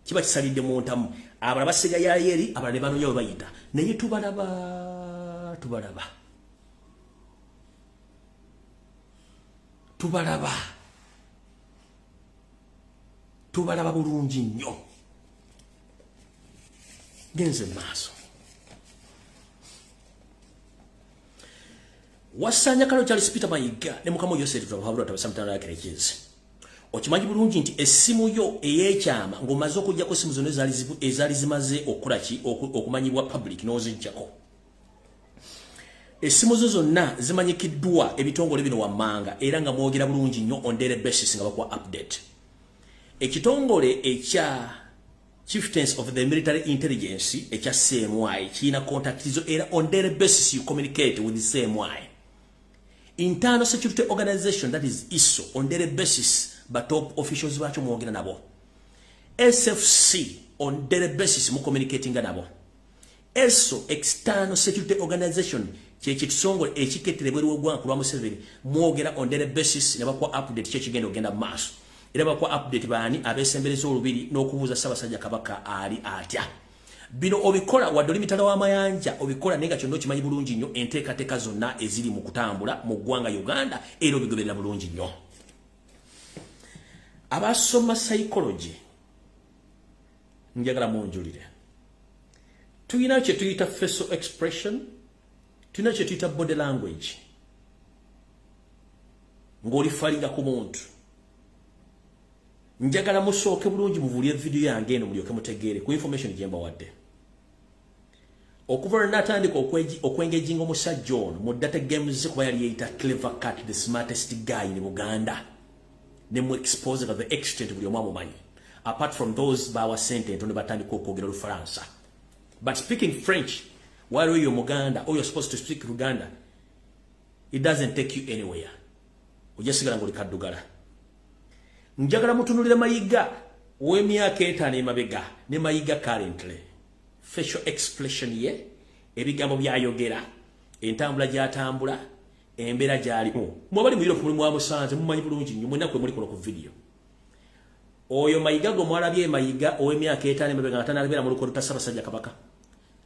kiba kisalidde mu ntamu, abalala basigayayo eri, abalala ne banoonya we bayita. Naye tubalaba, tubalaba, tubalaba, tubalaba bulungi nnyo. Genze maaso. Wasanya Kalo Charles Peter Mayiga ne mukama Yosef Twahabura tabasamutana yakerekezi. Okimanyi bulungi nti essimu yo ey'ekyama ng'omaze okuggyako essimu zonna ezaali zimaze okukola ki, okumanyibwa public, n'oziggyako, essimu zo zonna zimanyikiddwa ebitongole bino wammanga, era nga mwogera bulungi nnyo on daily basis nga bakuwa update. Ekitongole ekya Chieftains of the Military Intelligence ekya CMI kirina contact zo, era on daily basis you communicate with the CMI. Internal Security Organization, that is ISO, on daily basis ba top officials bakyo mwogera nabo. SFC, on daily basis mu communicating nabo. ESO, External Security Organization, kyekitongole ekikettera ebweru w'eggwanga ku lwa Museveni, mwogera on daily basis ne bakuwa update kyekigenda ogenda mu maaso, era bakuwa update baani abeesembereza olubiri n'okubuuza Ssaabasajja Kabaka ali atya. Bino obikola wadde oli mitala w'amayanja, obikola naye nga kyonna okimanyi bulungi nnyo enteekateeka zonna eziri mu kutambula mu ggwanga Uganda, era obigoberera bulungi nnyo. Abasoma psychology, njagala munjulire. Tulina kye tuyita facial expression, tulina kye tuyita body language ng'oli falinga ku muntu. Njagala musooke bulungi muvulye vidiyo yange eno mulyoke mutegeere ku information gye mbawadde. Okuva lwe natandika okwengaginga omusajja ono mu data games, kuba yali yeeyita Clever Cat, the smartest guy in Buganda, ne mu expose to the extent buli omu amumanyi, apart from those bawa sente entono batandika okwogera Olufalansa. But speaking French while you're Muganda or you're supposed to speak Luganda, it doesn't take you anywhere, ojasigala ng'oli kaddugala. Njagala mutunulire Mayiga w'emyaka 5 emabega ne Mayiga currently, facial expression ye, ebigambo byayogera, entambula gy'atambula, embeera gy'alimu. Mwabali mu Europe muli mwamusanze, mumanyi bulungi nnyo mwenna kwe muli kuno ku video. Oyo Mayiga gwe mwalabye, Mayiga ow'emyaka 5 emabega nga tanabeera mu lukodo ta Ssaabasajja Kabaka,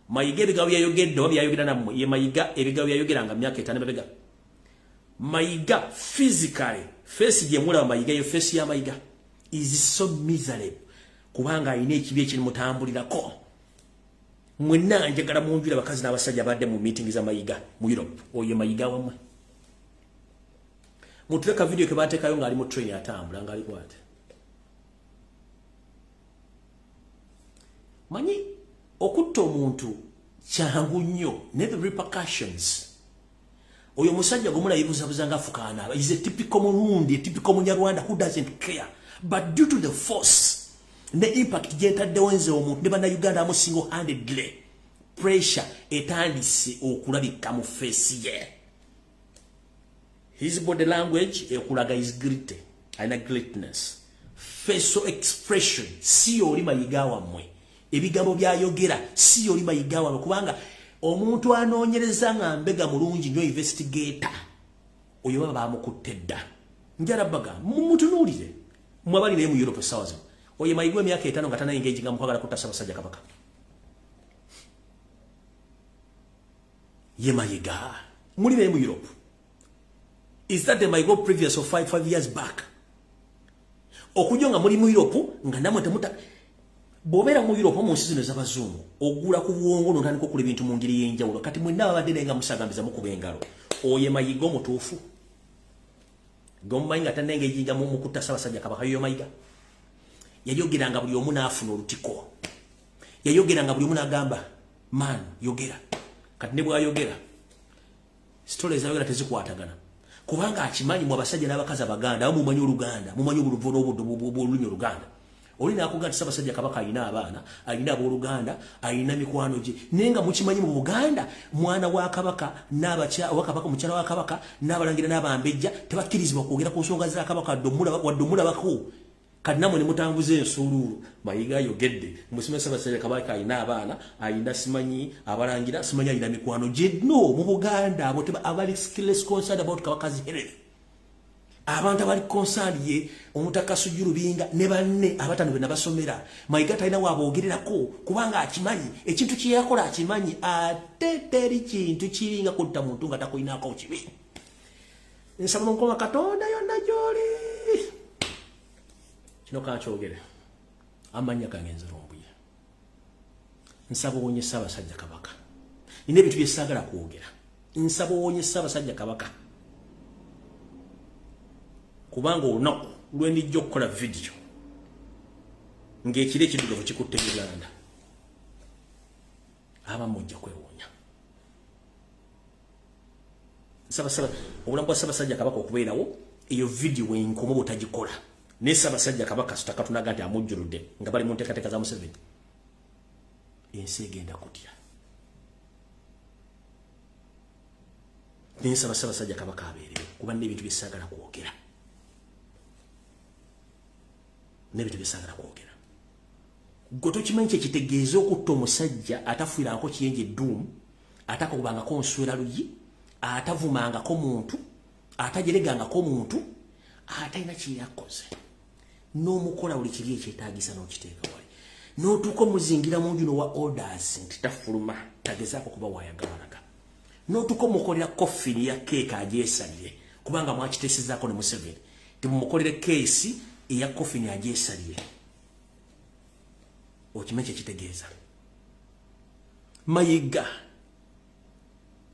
Mayiga ebigambo byayogedde oba byayogera nammwe, ye Mayiga ebigambo byayogera nga myaka 5 emabega? Mayiga physically, face gye mulaba Mayiga, yo face ya Mayiga is so miserable, kubanga alina ekibi ekirimutambulirako. Mwenna njagala munjula abakazi n'abasajja abadde mu meeting za Mayiga mu Europe, oyo Mayiga wammwe. Mutuleka video ke bateekayo ng'ali mu train atambula ng'ali kwate. Manyi okutta omuntu kyangu nnyo, ne the repercussions. Oyo omusajja gwemulayibuzabuza nga afukaana is a typical Murundi, a typical Munyarwanda who doesn't care, but due to the force Ne impact gyentaddewo nze omuntu ne bannayuganda amu single handedly, pressure etandise okulabika mu face ye. His body language ekulaga is guilty, alina greatness. Facial expression si oli Mayiga wammwe. Ebigambo byayogera si oli Mayiga wammwe, kubanga omuntu anoonyereza nga mbega mulungi nnyo, investigator oyo baba bamukutte dda. Njala baga mumutunuulire mwe abali naye mu Europe essaawa zino. Oyo Mayiga emyaka 5 nga tana-engaginga mu kwagala kutta Ssaabasajja Kabaka. Ye Mayiga muli naye mu Europe. Is that the Mayiga previous of 5 years back? Okujja nga muli mu Europe nga namwe temuta. Bw'obeera mu Europe, mu nsi zino ez'abazungu, ogula ku bwongo n'otandika okukola ebintu mu ngeri y'enjawulo. Kati mwenna babadde naye nga musagambiza mukuba engalo, oye Mayiga omutuufu gomumanyi nga tanna-engaginga mu kutta Ssaabasajja Kabaka. Yoyo Mayiga yayogeranga buli omu n'afuna olutiko, yayogeranga buli omu n'agamba, "Man, yogera." Kati ne bw'ayogera, story ezayogera tezikwatagana, kubanga akimanyi mu abasajja n'abakazi Abaganda abamu mumanyi Oluganda, mumanyi obuluvu n'obuddo bw'olulimi Oluganda. Oli nakuga nti Ssaabasajja Kabaka alina abaana, alina abooluganda, alina mikwano gye, naye nga mukimanyi mu Buganda mwana wa Kabaka n'abakabaka, mukyala wa Kabaka n'abalangira n'abambejja tebakkirizibwa kwogera ku nsonga za Kabaka wadde omulabako. Kati namwe ne mutambuza ensuuluulu, Mayiga ayogedde musime, Ssaabasajja Kabaka alina abaana, alina simanyi abalangira, simanyi alina mikwano gye. No mu Buganda abo abali less concerned about Kabaka's health, abantu abali concerned ye Omutaka Sujju Lubinga ne banne abatano be nabasomera. Mayiga talina waaboogererako kubanga akimanyi ekintu kye yakola, akimanyi ate teri kintu kiringa kutta muntu nga takulinako kibi. Nsaba Mukama Katonda yonna gy'oli, kino kankyogere, amannya gange nze Lumbuye. Nsaba owonye Ssaabasajja Kabaka. Nina ebintu byesaagala kwogera. Nsaba owonye Ssaabasajja Kabaka, kubanga olunaku lwendijja okukola vidiyo ng'ekiro ekiddugavu kikutte Uganda, abamu ojja kwewuunya. Nsaba obulamu bwa Ssaabasajja Kabaka okubeerawo. Eyo vidiyo enkomo bwotagikola naye Ssaabasajja Kabaka sitaka nti amujjuludde nga bali mu nteekateeka za Museveni, ensi egenda kutya. Naye nsaba Ssaabasajja Kabaka abeerewo, kuba n'ebintu byesaagala kwogera, n'ebintu byesaagala kwogera. Gwe tokimanyi kyekitegeeza okutta omusajja atafiirangako kiyenje edduumu, atakubangako nswera luyi, atavumangako muntu, atajeregangako muntu, atalina kyeyakoze, n'omukola buli kiri ekyetaagisa n'okiteeka wali, n'otuuka omuzingira mu nju nowa orders nti tafuluma, tagezaako kuba wayagalaga, n'otuuka omukolera coffin ya keeka agyesalire, kubanga mwakiteesezaako ne Museveni timumukolere keesi eya coffin agyesalire. Okimanyi kyekitegeeza? Mayiga,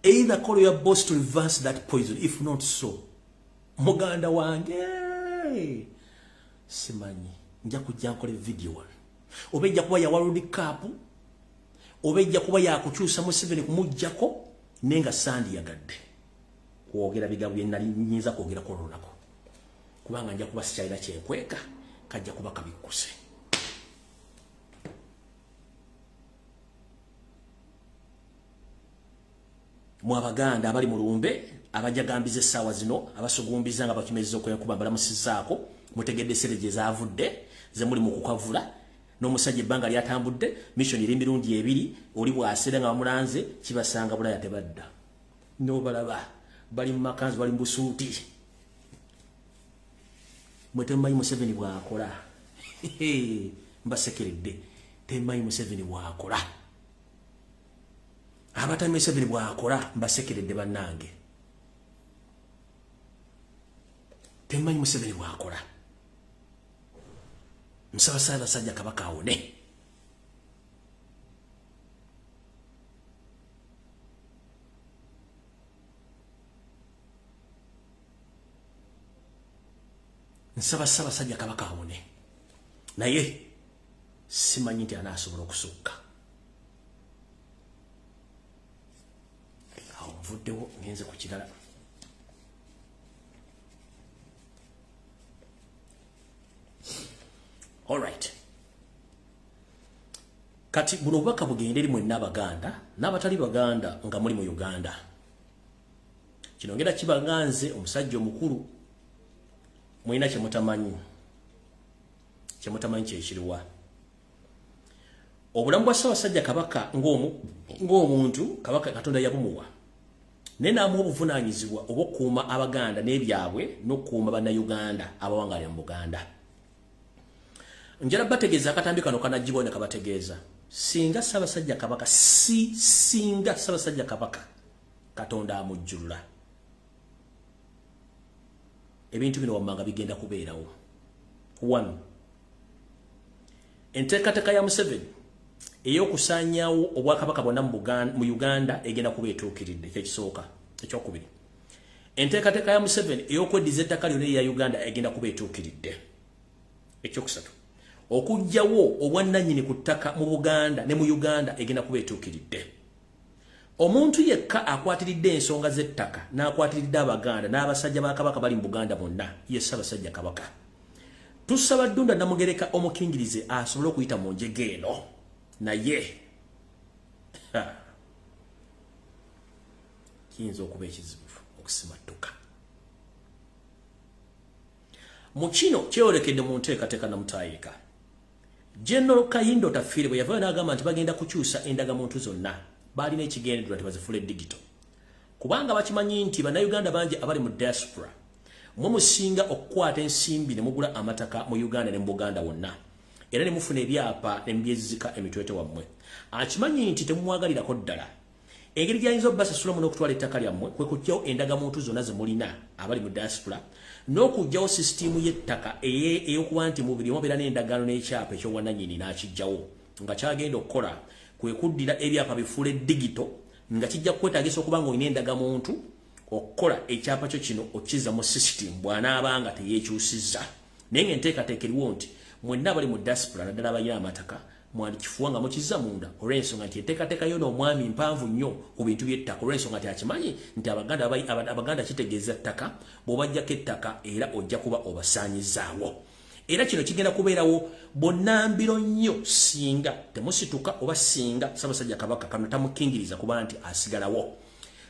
either call your boss to reverse that poison, if not so, muganda wange, simanyi nja kujja nkole video wano, oba ejja kuba ya World Cup, oba ejja kuba yakukyusa Museveni kumuggyako, naye nga sandiyagadde kwogera bigambo bye nali nyinza kwogerako olunaku, kubanga nja kuba sikyalina kyenkweka, kajja kuba kabikkuse. Mu Abaganda abali mu lumbe, abajagambiza essaawa zino, abasugumbiza nga bakimezza okwenkuba, mbalamusizaako. Mutegedde sente gye zaavudde ze muli mu kukavula n'omusajja ebbanga lyatambudde mission eri emirundi ebiri. Oli bw'aseera nga bamulanze kibasanga Bulaya, tebadda. N'obalaba bali mu makanzu, bali mu busuuti. Mwe temumanyi Museveni bw'akola. Mbasekeredde, temumanyi Museveni bw'akola. Abatali Museveni bw'akola, mbasekeredde bannange, temumanyi Museveni bw'akola. Nsaba Ssaabasajja Kabaka awone. Nsaba Ssaabasajja Kabaka awone, naye simanyi nti anaasobola okusukka awo. Nvuddewo ngenze ku kirala. Alright. Kati buno obubaka bugende eri mwenna Abaganda n'abatali Baganda nga muli mu Uganda. Kino ngenda kibanga nze omusajja omukulu, mulina kyemutamanyi. Kyemutamanyi kyekiriwa? Obulamu bwa Ssaabasajja Kabaka ng'omuntu, Kabaka Katonda yabumuwa, naye n'amuwa obuvunaanyizibwa obw'okukuuma Abaganda n'ebyabwe n'okukuuma Bannayuganda abawangalira mu Buganda. Njala bategeeza akatambi kano kanagibwa ne kabategeeza, singa Ssaabasajja Kabaka singa Ssaabasajja Kabaka Katonda amujjulula, ebintu bino wammanga bigenda kubeerawo. One, enteekateeka ya Museveni ey'okusaanyaawo obwakabaka bwonna mu Uganda egenda kuba etuukiridde, kyekisooka. Ekyokubiri, enteekateeka ya Museveni ey'okweddiza ettaka lyonna erya Uganda egenda kuba etuukiridde. Ekyokusatu, okuggyawo obwannannyini ku ttaka mu Buganda ne mu Uganda egenda kuba etuukiridde. Omuntu yekka akwatiridde ensonga z'ettaka n'akwatiridde Abaganda n'abasajja ba Kabaka bali mu Buganda bonna ye Ssaabasajja Kabaka. Tusaba Ddunda Namugereka omukingirize asobole okuyita mu njega eno, naye kiyinza okuba ekizibu okusimattuka. Mu kino kyeyolekedde mu nteekateeka namutayiika General Kahinda Otafiire bwe yavaayo n'agamba nti bagenda kukyusa endagamuntu zonna, baalina ekigendererwa nti bazifuule digital, kubanga bakimanyi nti Bannayuganda bangi abali mu diaspora mwe musinga okukwata ensimbi ne mugula amataka mu Uganda ne mu Buganda wonna, era ne mufuna ebyapa ne mubyezizika emitwete wammwe. Akimanyi nti temumwagalirako ddala. Engeri gyayinza obbasasulamu n'okutwala ettaka lyammwe kwe kuggyawo endagamuntu zonna ze mulina abali mu diaspora n'okuggyawo sisitiimu y'ettaka ey'okuba nti mubiri omubeera n'endagaano n'ekyapa eky'obwannannyini, n'akiggyawo. Nga kyagenda okukola kwe kuddira ebyapa bifuule digital, nga kijja kukwetaagisa okuba ng'olina endagamuntu okukola ekyapa kyo kino okizza mu system bw'anaabanga teyeekyusizza. Naye ng'enteekateeka eriwo nti mwenna abali mu diaspora, naddala abalina amataka, mwandikifuwa nga mukizza munda, olw'ensonga nti enteekateeka yo n'omwami mpanvu nnyo ku bintu by'ettaka, olw'ensonga nti akimanyi nti Abaganda kitegeeza ttaka. Bw'obajjako ettaka era ojja kuba obasaanyizaawo, era kino kigenda kubeerawo bonnambiro nnyo singa temusituka oba singa Ssaabasajja Kabaka kano tamukingiriza kuba nti asigalawo.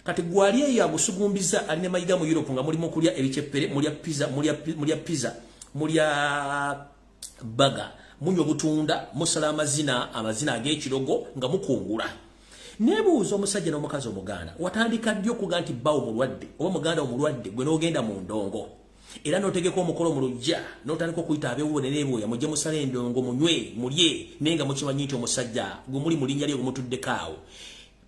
Kati gwali eyo agusugumbiza alina Mayiga mu Europe nga mulimu kulya ebiceppere, mulya pizza, mulya pizza, mulya burger, munywa obutunda, musala amazina, amazina ag'ekirogo nga mukungula. Nebuuza, omusajja n'omukazi Omuganda, watandika ddi okuga nti bbawo mulwadde oba muganda omulwadde, gwe n'ogenda mu ndongo era n'otegeka omukolo mu luggya n'otandika okuyita ab'ewuwo ne neebwoya, mujje musale endongo, munywe, mulye, naye nga mukimanyi nti omusajja gwe muli mu linnya lye gwe mutuddeko awo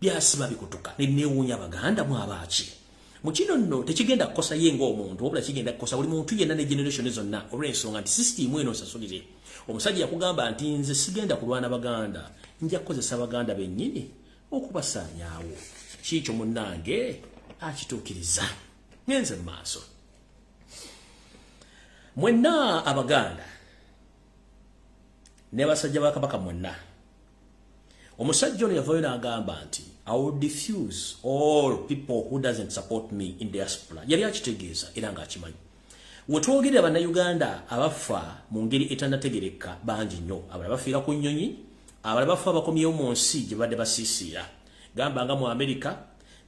byasiba bikutuka? Ne neewuunya, Abaganda mwabaaki mu kino? Nno tekigenda kukosa ye ng'omuntu, wabula kigenda kukosa buli muntu yenna ne generation zonna, olw'ensonga nti sisitiimu eno nsasulire. Omusajja yakugamba nti nze sigenda kulwana Baganda, nja kukozesa Baganda bennyini okubasaanyaawo. Kiikyo munnange akituukiriza. Ngenze mu maaso. Mwenna Abaganda ne basajja ba Kabaka mwenna, omusajja ono yavaayo n'agamba nti "I will defuse all people who doesn't support me in diaspora." Yali akitegeeza era ng'akimanyi. Wetwogerera, Bannayuganda abafa mu ngeri etannategereka bangi nnyo. Abalala bafiira ku nnyonyi, abalala bafa bakomyewo mu nsi gye badde basiisiira, gamba nga mu America,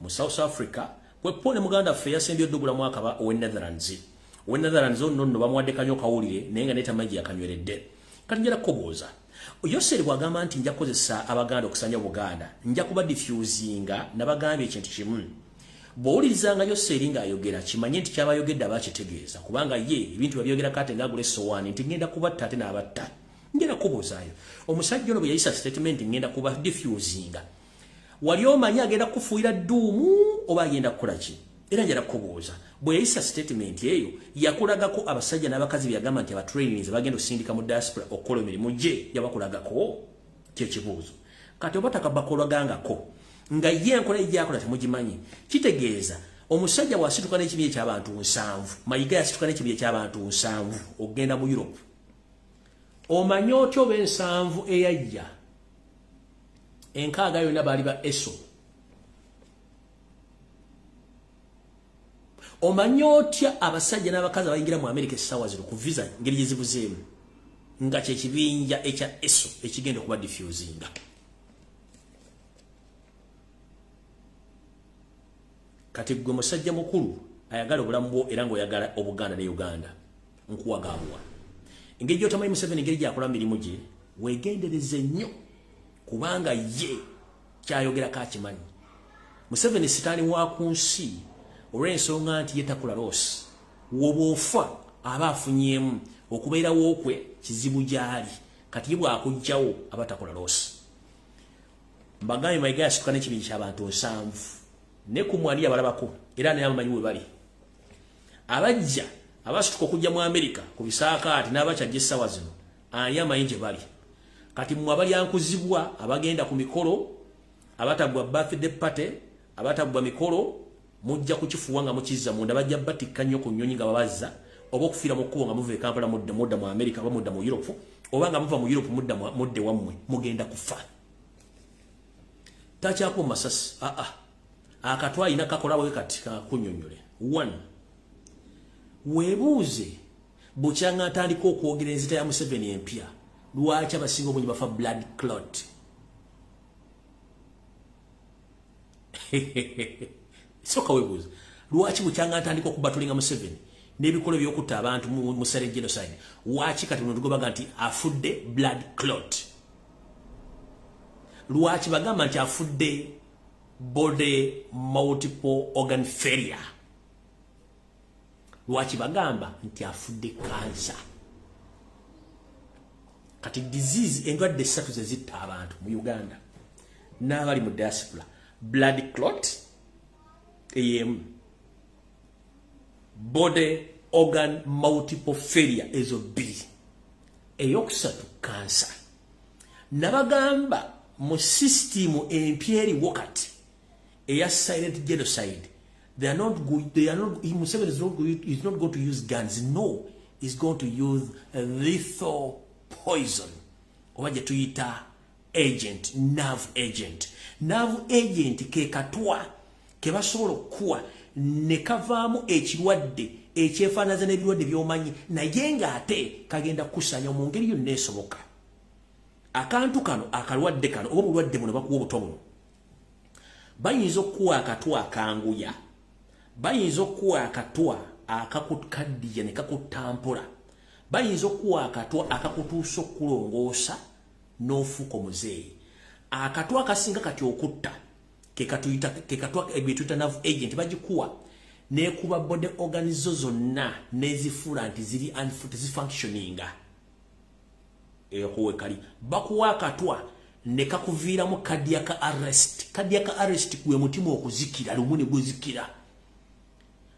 mu South Africa. Kwepo ne muganda ffe yasembye oddugulamu akaba owe Netherlands. Owe Netherlands ono nno bamuwadde kanyo kawulire, naye nga netamanyi gye yakanyweredde. Kati njala kukubuuza, Yoseri bw'agamba nti nja kukozesa Abaganda okusanya Obuganda, nja kuba diffusinga, nabagambye ekintu kimu: bw'owulirizanga Yoseri ng'ayogera, kimanye nti kyabayogedde aba akitegeeza, kubanga ye ebintu babyogera kate ng'agula essowaani nti ngenda kubatta ate n'abatta. Ngenda kubuuzaayo, omusajja ono bwe yayisa statement "ngenda kuba diffusinga", wali omanyi agenda kufuuyira dduumu oba agenda kukola ki? Era njala kukubuuza, bwe yayisa statement eyo, yakulagako abasajja n'abakazi byagamba nti abatrainings bagenda osindika mu diaspora okukola emirimu gye? Yabakulagako? Kyekibuuzo. Kati oba takabakolagangako, nga ye enkola egyakola temugimanyi, kitegeeza omusajja bw'asituka n'ekibinja eky'abantu 70, Mayiga yasituka n'ekibinja eky'abantu 70 okugenda mu Europe, omanyi otya oba 70 eyajja 60 yonna baali ba eso? Omanyi otya abasajja n'abakazi abayingira mu Amerika essaawa zino ku visa ngeri gyezibuzeemu nga kyekibinja ekya eso ekigenda okuba diffusinga? Kati gwe musajja mukulu ayagala obulamu bwo era ng'oyagala Obuganda ne Uganda, nkuwa gaabuwa engeri gy'otamanyi Museveni engeri gyakola mirimu gye, weegendereze nnyo, kubanga ye kyayogerako akimanyi. Museveni sitaani wa ku nsi, olw'ensonga nti ye takula loss. Woba ofa aba afunyeemu, okubeerawo kwe kizibu gy'ali. Kati ye bw'akugjawo aba takola loss. Mbagambye, Mayiga yasituka n'ekibinja ky'abantu 70 ne ku mwani yabalabako, era naye abamanyi we bali abajja abasituka okujja mu Amerika ku bisaakaati n'abakyajja essaawa zino, ani amanyi gye bali? Kati mmwe abalyankuzibwa, abagenda ku mikolo, abatagwa birthday party, abatagwa mikolo, mujja kukifuwa nga mukizza munda. Bajja batikka nnyo ku nnyonyi nga babazza, oba okufiira mu kkubo nga muva e Kampala mudda mu Amerika, oba mudda mu Europe, oba nga muva mu Europe mudda mudde wammwe, mugenda kufa. Takyakuba masasi, aa akatwa alina kakola bwe kati. Kakunnyonnyole one, weebuuze bukyanga atandika okwogera enzita ya Museveni empya, lwaki abasinga obungi bafa blood clot? Soka weebuuze lwaki bukyanga atandika okubatulinga Museveni n'ebikolwa by'okutta abantu mu silent genocide, lwaki kati buno tugobaga nti afudde blood clot? Lwaki bagamba nti afudde body multiple organ failure? Lwaki bagamba nti afudde kansa? Kati disease, endwadde essatu ze zitta abantu mu Uganda n'abali mu diaspora: blood clot eyemu, body organ multiple failure, ezo bbiri, eyokusatu kansa. Nabagamba mu sisitimu empya eriwo kati eya silent genocide, they are not good, they are not, Museveni is not going to use guns. No, he's going to use a lethal poison, oba gye tuyita agent, nerve agent. Nerve agent ke katwa ke basobola okukuwa ne kavaamu ekirwadde ekyefaanaza n'ebirwadde by'omanyi, naye ng'ate kagenda kukusanya mu ngeri yonna esoboka. Akantu kano, akalwadde kano oba obulwadde buno, bakuwa obutwa buno. Bayinza okukuwa akatwa akanguya, bayinza okukuwa akatwa akakukaddiya ne kakuttampola, bayinza okukuwa akatwa akakutuusa okukulongoosa n'ofuuka omuzeeyi. Akatwa akasinga kati okutta kekatwa betuyita nerve agent. Bagikuwa nekuba body organs zo zonna nezifuula nti ziri tezifunctioninga. Ekuwe kali bakuwa akatwa ne kakuviiramu cardiac arrest. Cardiac arrest gwe mutima okuzikira lumu ne guzikira.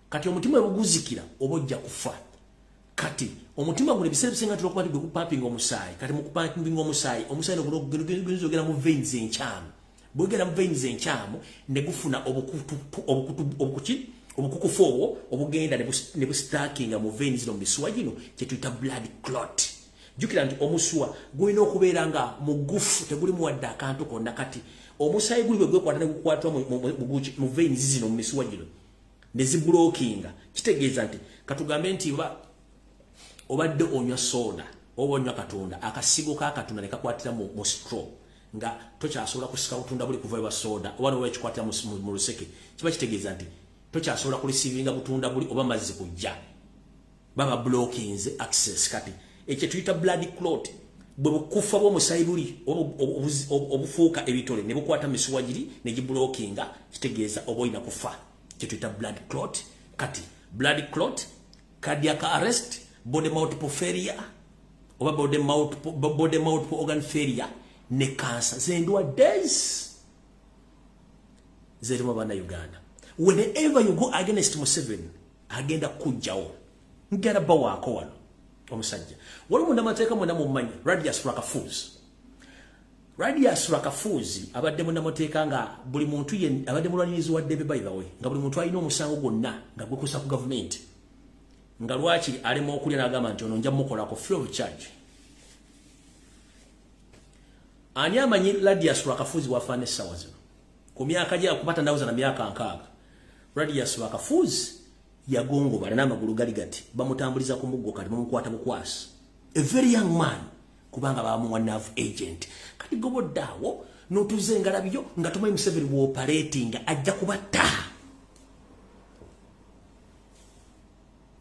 Kati omutima bwe guzikira oba ojja kufa. Kati omutima guno ebiseera bisinga tula okuba nti gwe gupampinga omusaayi. Kati mu kupampinga omusaayi, omusaayi guyinza ogenda mu veins enkyamu. Bwegenda mu veins enkyamu ne gufuna obukuki, obukukufu obwo obugenda ne bustakinga mu veins zino, mu misuwa gino, kyetuyita blood clot. Jjukira nti omusuwa gulina okubeera nga mugufu, tegulimu wadde akantu konna. Kati omusaayi guli bwe gwekwata ne gukwatwa mu veins zino, mu misuwa gino, ne zibulokinga, kitegeeza nti katugambe nti oba obadde onywa soda oba onywa katunda, akasigo kakatunda ne kakwatira mu straw, nga tokyasobola kusika butunda buli kuva ewa soda, oba noba ekikwatira mu luseke, kiba kitegeeza nti tokyasobola kureceivinga butunda buli oba mazzi kujja, baba blockinze access. Kati ekyo tuyita blood clot, bwe bukufa bw'omusaayi buli obufuuka ebitole ne bukwata misuwa giri ne giblockinga, kitegeeza oba olina kufa. Kyetuyita blood clot. Kati blood clot, cardiac arrest, body multiple failure oba body multiple organ failure ne cancer, zendwadde zerimu Bannayuganda. Whenever you go against Museveni, agenda kujjawo. Ngenda bawaako wano omusajja wali munnamateeka, mwena mummanyi, Radius Rwakafuuzi. Radius Rwakafuuzi abadde munnamateeka nga buli muntu ye abadde mulwanirizi wa ddembe, by the way, nga buli muntu alina omusango gwonna nga gwekusa ku gavumenti, nga lwaki alema okulya, n'agamba nti ono nja mukolako free of charge. Ani amanyi Radius Rwakafuuzi bwafaana essaawa zino ku myaka gye akubata ndawuza na myaka 60? Radius Rwakafuuzi yagongobala n'amagulu gali gati, bamutambuliza ku muggo, kati bamukwata bukwasi, a very young man, kubanga bamuwa nerve agent. Kati gobodde awo n'otuza engalabyo nga tomanyi Museveni bw'operatinga, ajja kubatta.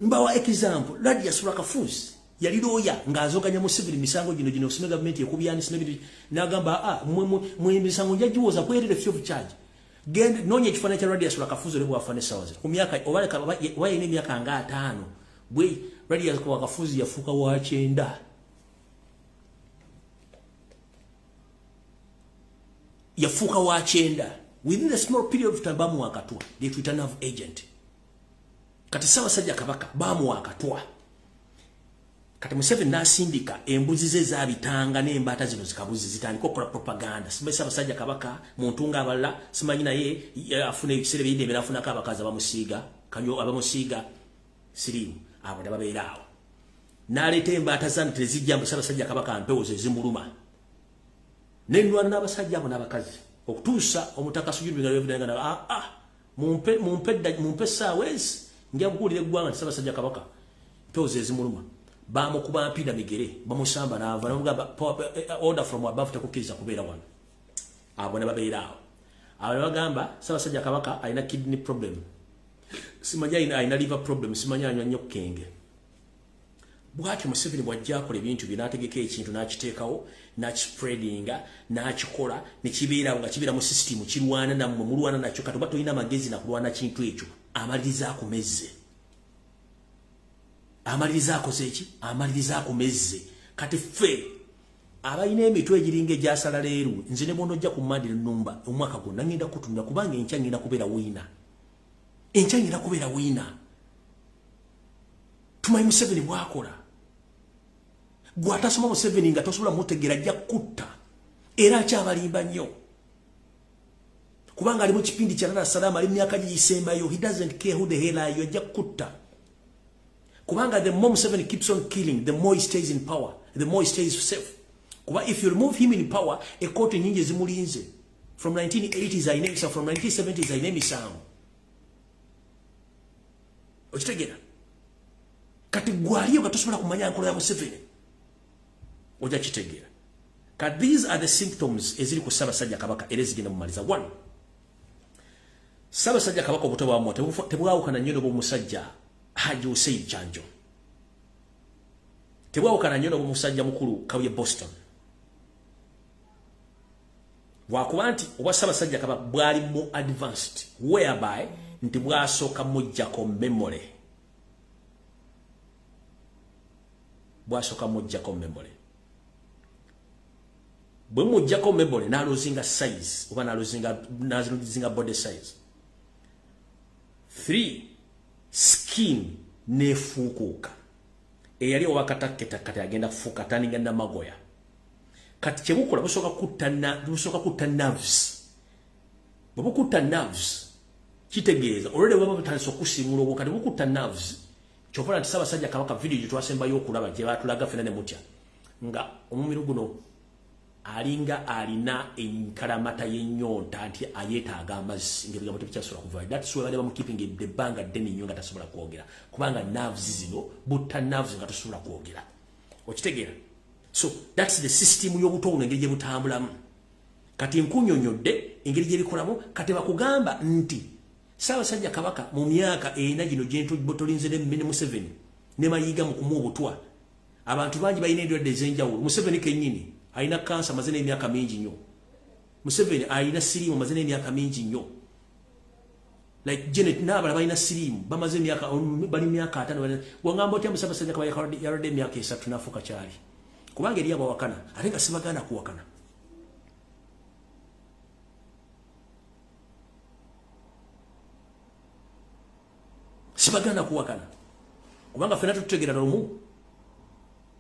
Mbawa example, Ladislaus Rwakafuuzi yali looya ng'azoganya mu civil misango gino gino, osime gavumenti ekubyanisa n'ebintu, n'agamba mwe emisango nja giwoza kwerere free of charge. Genda noonya ekifaananyi kya Ladislaus Rwakafuuzi oli bw'afaana essaawa zino ku myaka oba yalina emyaka nga 50 bwe Ladislaus Rwakafuuzi yafuuka wa kyenda, yafuuka wa kyenda within the small period of time. Bamuwa akatwa, they tuyita nerve agent. Kati Ssaabasajja Kabaka bamuwa akatwa. Kati Museveni n'asindika embuzi ze zabitanga n'embaata zino zikabuzi zitandika okukola propaganda. Simanyi Ssaabasajja Kabaka muntu ng'abalala, simanyi naye afuna ebiseera by'eddembe n'afunako abakazi abamusiiga kanyo, abamusiiga siriimu. Abo ne babeera awo, n'aleeta embaata zano tezijja mbu Ssaabasajja Kabaka mpewo ze zimuluma. Nenwana n'abasajja abo n'abakazi okutuusa omutaka Sujubinga ah, ah, mumpe mumpe mumpe essaawa ezi, nja kukuulira eggwanga nti Ssaabasajja Kabaka mpewo ze zimuluma. Bamukuba mpina migere, bamusamba n'ava, namugamba order from above tekukkiriza kubeera wano. Abo ne babeera awo. Abo ne bagamba Ssaabasajja Kabaka alina kidney problem, simanyi alina liver problem, simanyi anywa nnyo kenge. Bwatyo Museveni bwajja akola ebintu bye, n'ategeka ekintu, n'akiteekawo, n'akispreadinga, n'akikola ne kibeerawo nga kibeera mu system, kirwana nammwe, mulwana nakyo. Kati oba tolina amagezi nakulwana kintu ekyo, amaliriza akumezze, amaliriza akoze eki, amaliriza akumezze. Kati ffe abalina emitwe egiringa egyasala leeru, nze ne bwonojja ku mandi numba omwaka gwonna ngenda kutunula, kubanga enkya ngenda kubeera winner, enkya ngenda kubeera winner. Tumanyi Museveni bwakola. Gwatasoma Museveni nga tosobola mutegeera, ajja kutta era akyabalimba nnyo, kubanga ali mu kipindi kya lala salama, ali myaka giyisembayo. He doesn't care who the hell are you, ajja kutta, kubanga the more Museveni keeps on killing, the more he stays in power, the more he stays safe, kuba if you remove him in power, ekooti nyingi ezimulinze from 1980s alina emisango, from 1970s alina emisango. Okitegeera? Kati gwaliyo nga tosobola kumanya nkola ya Museveni, ojja kitegeera. Kati these are the symptoms eziri ku Ssaabasajja Kabaka era ezigenda mumaliza. One, Ssaabasajja Kabaka obuto bwamwa tebwawukana nnyo n'obwomusajja Haji Hussein Kyanjo, tebwawukana nnyo n'obwomusajja mukulu Kabuye Boston, lwakuba nti obwa Ssaabasajja Kabaka bwali mu advanced, whereby nti bwasooka mujjako memory, bwasooka mujjako memory. Bwe mujjako memory, n'alosinga size oba n'alosinga body size. Three, skin nefuukuuka eyali owakatakketa, agenda kufuuka taninga namagoya. Kati kyebukola, busooka kutta nerves. Bwe bukutta nerves, kitegeeza olwedde bwaba butandise okusimula obwo, kati bukutta nerves. Kyovola nti Ssaabasajja Kabaka, video gye twasembayo okulaba gye batulaga ffena ne mutya nga omumiro guno alinga alina enkalamata y'ennyonta nti ayeetaaga amazzi, ng'ebigambo tebikyasobola kuva. That's why bali bamukeeping ebbanga ddene nnyo nga tasobola kwogera, kubanga nerves zino butta nerves nga tosobola kwogera. Okitegeera? So that's the system y'obuto buno, engeri gye butambulamu. Kati nkunyonyodde engeri gyebikolamu. Kati bakugamba nti Ssaabasajja Kabaka mu myaka 4 gino gyentolinze ne Museveni ne Mayiga mu kumuwa obutwa, abantu bangi balina endwadde ez'enjawulo. Museveni kennyini alina kansa, amaze n'emyaka mingi nnyo. Museveni alina siriimu, amaze n'emyaka mingi nnyo. Like Janet n'abalala balina siriimu, bamaze emyaka, bali myaka 50. Wangamba otya Ssaabasajja Kabaka yalwadde emyaka 3 n'afuuka kyali? Kubanga eri abawakana, ate nga sibagaana kuwakana. Sibagaana kuwakana kubanga ffena tututegeera lumu,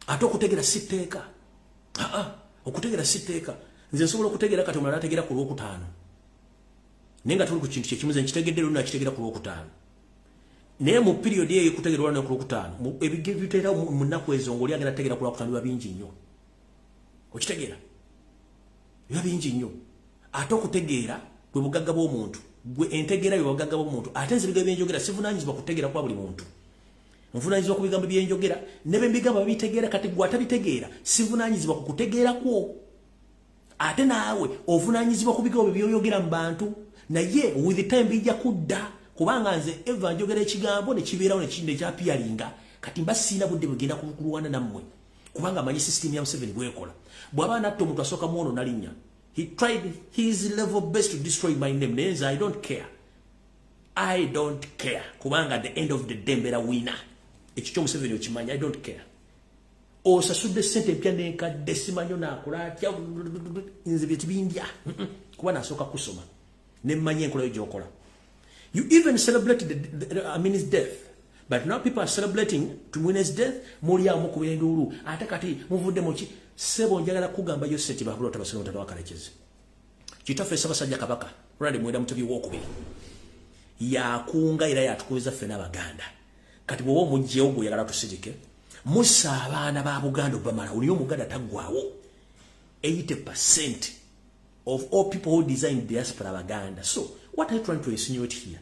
ate okutegeera si tteeka. Aa, okutegeera si tteeka. Nze nsobola okutegeera kati, omulala ategeera ku Lwokutaano, naye nga tuli ku kintu kyekimu. Ze nkitegedde luno, akitegeera ku Lwokutaano, naye mu period eyo ekutegeera olwana ku Lwokutaano, ebiteera mu nnaku ezo ng'oli agenda tegeera ku Lwakutaano biba bingi nnyo. Okitegeera? Biba bingi nnyo. Ate okutegeera bwe bugagga bw'omuntu. Gwe entegeera bwe bugagga bw'omuntu. Ate nze bigambo byenjogera sivunaanyizibwa kutegeera kwa buli muntu, nvunaanyizibwa ku bigambo byenjogera ne bwe mbigamba babitegeera. Kati gwe atabitegeera, sivunaanyizibwa ku kutegeera kwo, ate naawe ovunaanyizibwa ku bigambo byoyogera mu bantu. Naye with the time bijja kudda, Kubanga nze eva njogera ekigambo ne kibeerawo ne kyapiyalinga. Kati mba sirina budde bugenda kulwana nammwe. Kubanga amanyi system ya Museveni bw'ekola. Bw'aba natta omuntu asooka mwonoona linnya. He tried his level best to destroy my name. Naye nze I don't care. I don't care. Kubanga at the end of the day mbeera winner. Ekyo kyo Museveni okimanya. I don't care. Osasudde ssente empya n'enkadde simanyi onaakola atya, nze bye tibindya. Kuba nasooka kusoma. Ne mmanya enkola yo gy'okola. You even celebrated Amin's death. But now people are celebrating Tumwine's death. Muli awo mukubira enduulu. Ate kati muvudde mu ki? Ssebo njagala kugamba Yoseti Bahabula Otabasira Mutata wa Kalekezi. Kitaffe Ssaabasajja Kabaka, Ronald Muwenda Mutebi ow'okubiri, yakunga era yatukubiza ffenna Abaganda. Kati bw'oba omuggyewo gw'oyagala tusirike, mussa abaana ba Buganda obamala. Oli Omuganda taggwawo. 80% of all people who designed diaspora Baganda. So what are you trying to insinuate here?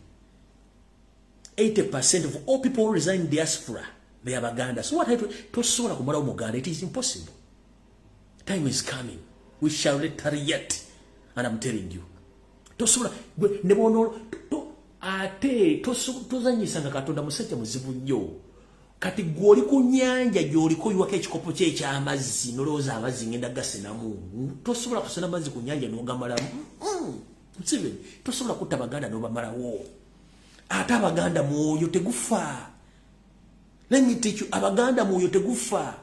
80% of all people who reside in diaspora, they are Baganda. So what are you tosobola kumalawo Muganda? It is impossible. Time is coming. We shall retaliate. And I'm telling you. Tosobola ne bono to ate tozanyisanga Katonda, musajja muzibu nnyo. Kati gwe oli ku nnyanja gy'oliko oyiwako ekikopo kye eky'amazzi n'olowooza amazzi ngenda gasenamu. Tosobola kusena amazzi ku nnyanja n'ogamalamu. Museveni, tosobola kutta Baganda n'obamalawo. Ate Abaganda mwoyo tegufa. Let me teach you, Abaganda mwoyo tegufa.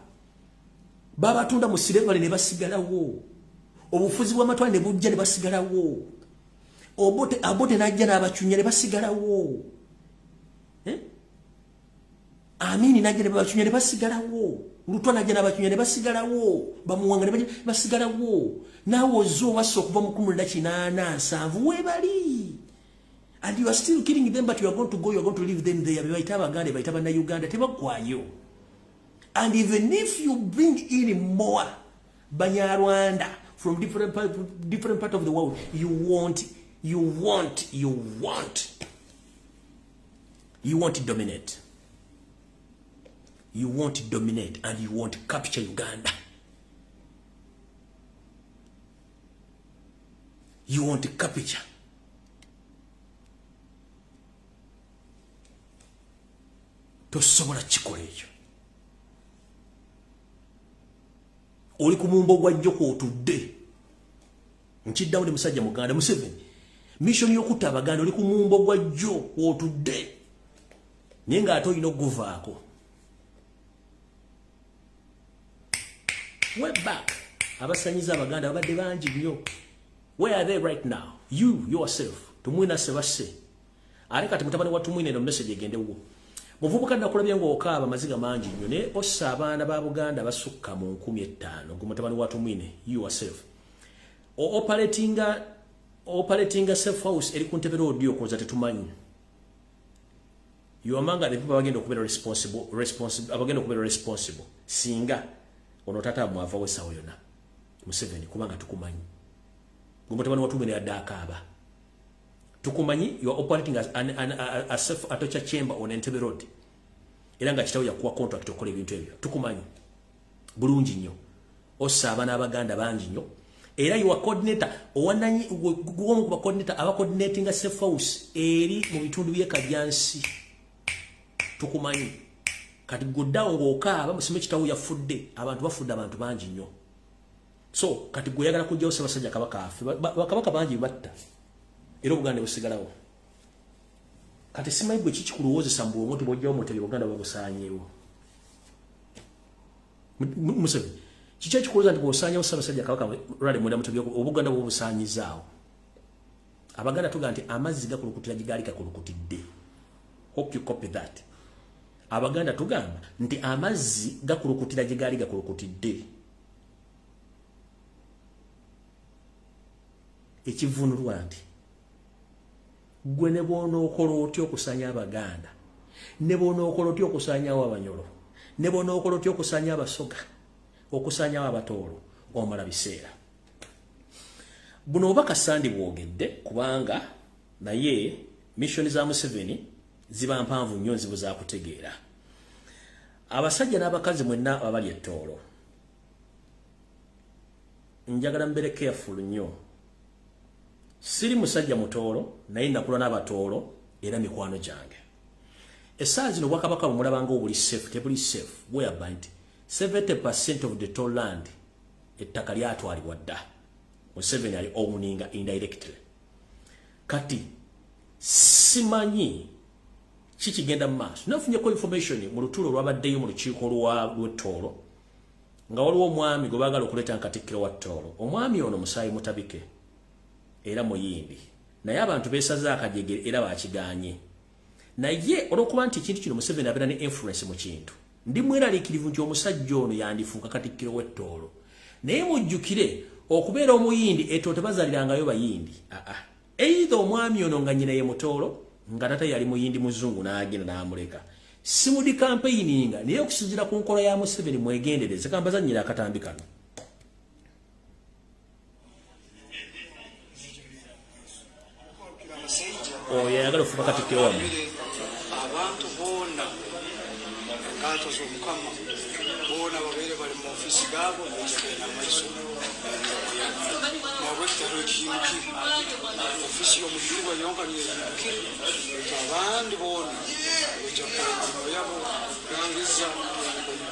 Babatunda mu slavery ne basigalawo. Obufuzi bw'amatwale ne bujja ne basigalawo. Obote n'ajja n'abacunya ne basigalawo. Eh? Amini n'ajja ne babacunya ne basigalawo. Lutwa n'ajja n'abacunya ne basigalawo. Bamuwanga ne basigalawo. Naawe ozze obassa okuva mu 1987 weebali. And you are still killing them, but you are going to go, you are going to leave them there. Bebayita Abaganda, bebayita Bannayuganda, tebaggwayo. And even if you bring in more Banyarwanda from different part of the world, you want, you want, you want, you want to dominate. You want to dominate and you want to capture Uganda. You want to capture. Tosobola kikola ekyo. Oli ku mumbo gwa jjo kw'otudde. Nkiddamu ne musajja Muganda Museveni. Mission y'okutta Abaganda, oli ku mumbo gwa jjo kw'otudde. Naye ng'ate olina okuguvaako. Way back, abasanyiza Abaganda babadde bangi nnyo. Where are they right now? You yourself, Tumwine Sebasse. Ate kati mutabani wa Tumwine, eno message egendewo. Muvubuka, nakulabye ng'okaaba amaziga mangi nnyo, naye ossa abaana ba Buganda basukka mu 5000. Gwe mutabani wa Tumwine, you yourself. O operatinga safe house eri ku Ntebe Road okoza tetumanyi. You among the people abagenda okubeera responsible, abagenda okubeera responsible. Singa ono tata mwava w'essaawa yonna. Museveni, kubanga tukumanyi. Gwe mutabani wa Tumwine yadde akaaba. Tukumanyi, you are operating as a safe a torture chamber on Entebbe Road. Era nga kitawo yakuwa contract okukola ebintu ebyo. Tukumanyi bulungi nnyo. Ossa abaana Abaganda bangi nnyo. Era you are coordinator, owananyi gwomu ku ba coordinator aba coordinating safe house eri mu bitundu by'e Kajjansi. Tukumanyi. Kati guddawo ng'okaaba musime kitawo yafudde, abantu bafudde, abantu bangi nnyo. So kati gwe oyagala kujjawo Ssaabasajja Kabaka afe, bakabaka bangi batta. Era Obuganda busigalawo. Kati simanyi gwe kiki kulowoozesa mbu omuntu bw'ojjawo Mutebi Buganda babusaanyeewo. Museveni, kiki ekikulowooza nti bw'osaanyewo Ssaabasajja Kabaka Ronald Muwenda Mutebi Obuganda bw'obusaanyizaawo? Abaganda tugamba nti amazzi gakulukutira gye gaali gakulukutidde. Hope you copy that. Abaganda tugamba nti amazzi gakulukutira gye gaali gakulukutidde. Ekivunulwa nti gwe ne bw'onookola otya okusanya Abaganda, ne bw'onookola otya okusanyawo Abanyolo, ne bw'onookola otya okusanya Abasoga, okusanyawo Abatoolo, omala biseera. Buno obubaka sandi bwogedde kubanga naye mission za Museveni ziba mpanvu nnyo, nzibu za kutegeera. Abasajja n'abakazi mwenna abali ettoolo, njagala mbeere careful nnyo. Siri musajja mutoolo, naye nakula n'abatoolo. era mikwano gyange. Essaawa zino obwakabaka bwemulabanga obuli safe tebuli safe, whereby nti 70% of the total land ettaka lyatwalibwa dda. Museveni ali owninga indirectly. Kati simanyi kikigenda mu maaso. Nafunyeko information mu lutuulo olwabaddeyo mu lukiiko lw'Ettoolo nga waliwo omwami gwe baagala okuleeta Katikkiro wa Ttoolo. Omwami ono musaayi mutabike era muyindi, naye abantu beesaze akajegere era bakigaanye. Naye olw'okuba nti ekintu kino Museveni abeera ne influence mu kintu, ndi mweraliikirivu nti omusajja ono yandifuuka Katikkiro w'Ettoolo. Naye mujjukire okubeera omuyindi, Ettoolo tebazalirangayo bayindi. Aa, either omwami ono nga nnyina ye Mutoolo, nga tata yali muyindi muzungu n'agenda n'amuleka. Simudi campaigninga, naye okusinziira ku nkola ya Museveni mwegendereze. Kambazannyira akatambi kano. Oyo yayagala okufuuka Katikkiro wammwe. Abantu boona enkato z'Omukama boona babeere bali mu ofiisi gaabo nigenda maiso nabwe ekitabo ekiyimukire ofiisi y'omujurwa yonka niyeyimukire, baitu abandi boona baija kukora emirimo yabo kurangiza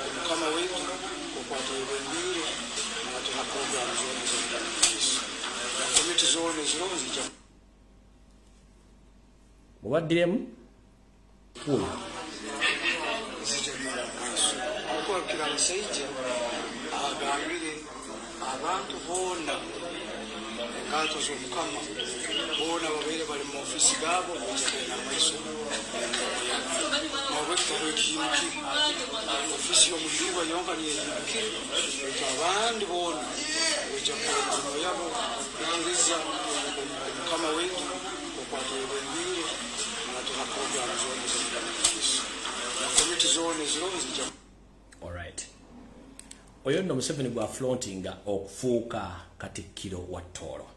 Omukama waitu okwatwebembiire natuha programu zoona ezigenda mumaiso na komiti zoona eziroho zija. Mubaddiremu wuuyo. Zijagenda mumaiso okubarukira abasaija agambire abantu boona enkato z'Omukama boona babeere bali mu ofiisi gaabo nigenda maiso nabwe ekitabo ekiyimukire ofiisi y'omujurwa yonka niyeyimukire, baitu abandi boona baija kukora emirimo yabo kurangiza Omukama waitu okwatwebembiire natuha programu zoona ezigenda mumaiso na komiti zoona eziroho zija. Alright. Oyo nno Museveni gwa frontinga okufuuka Katikkiro wa Tooro.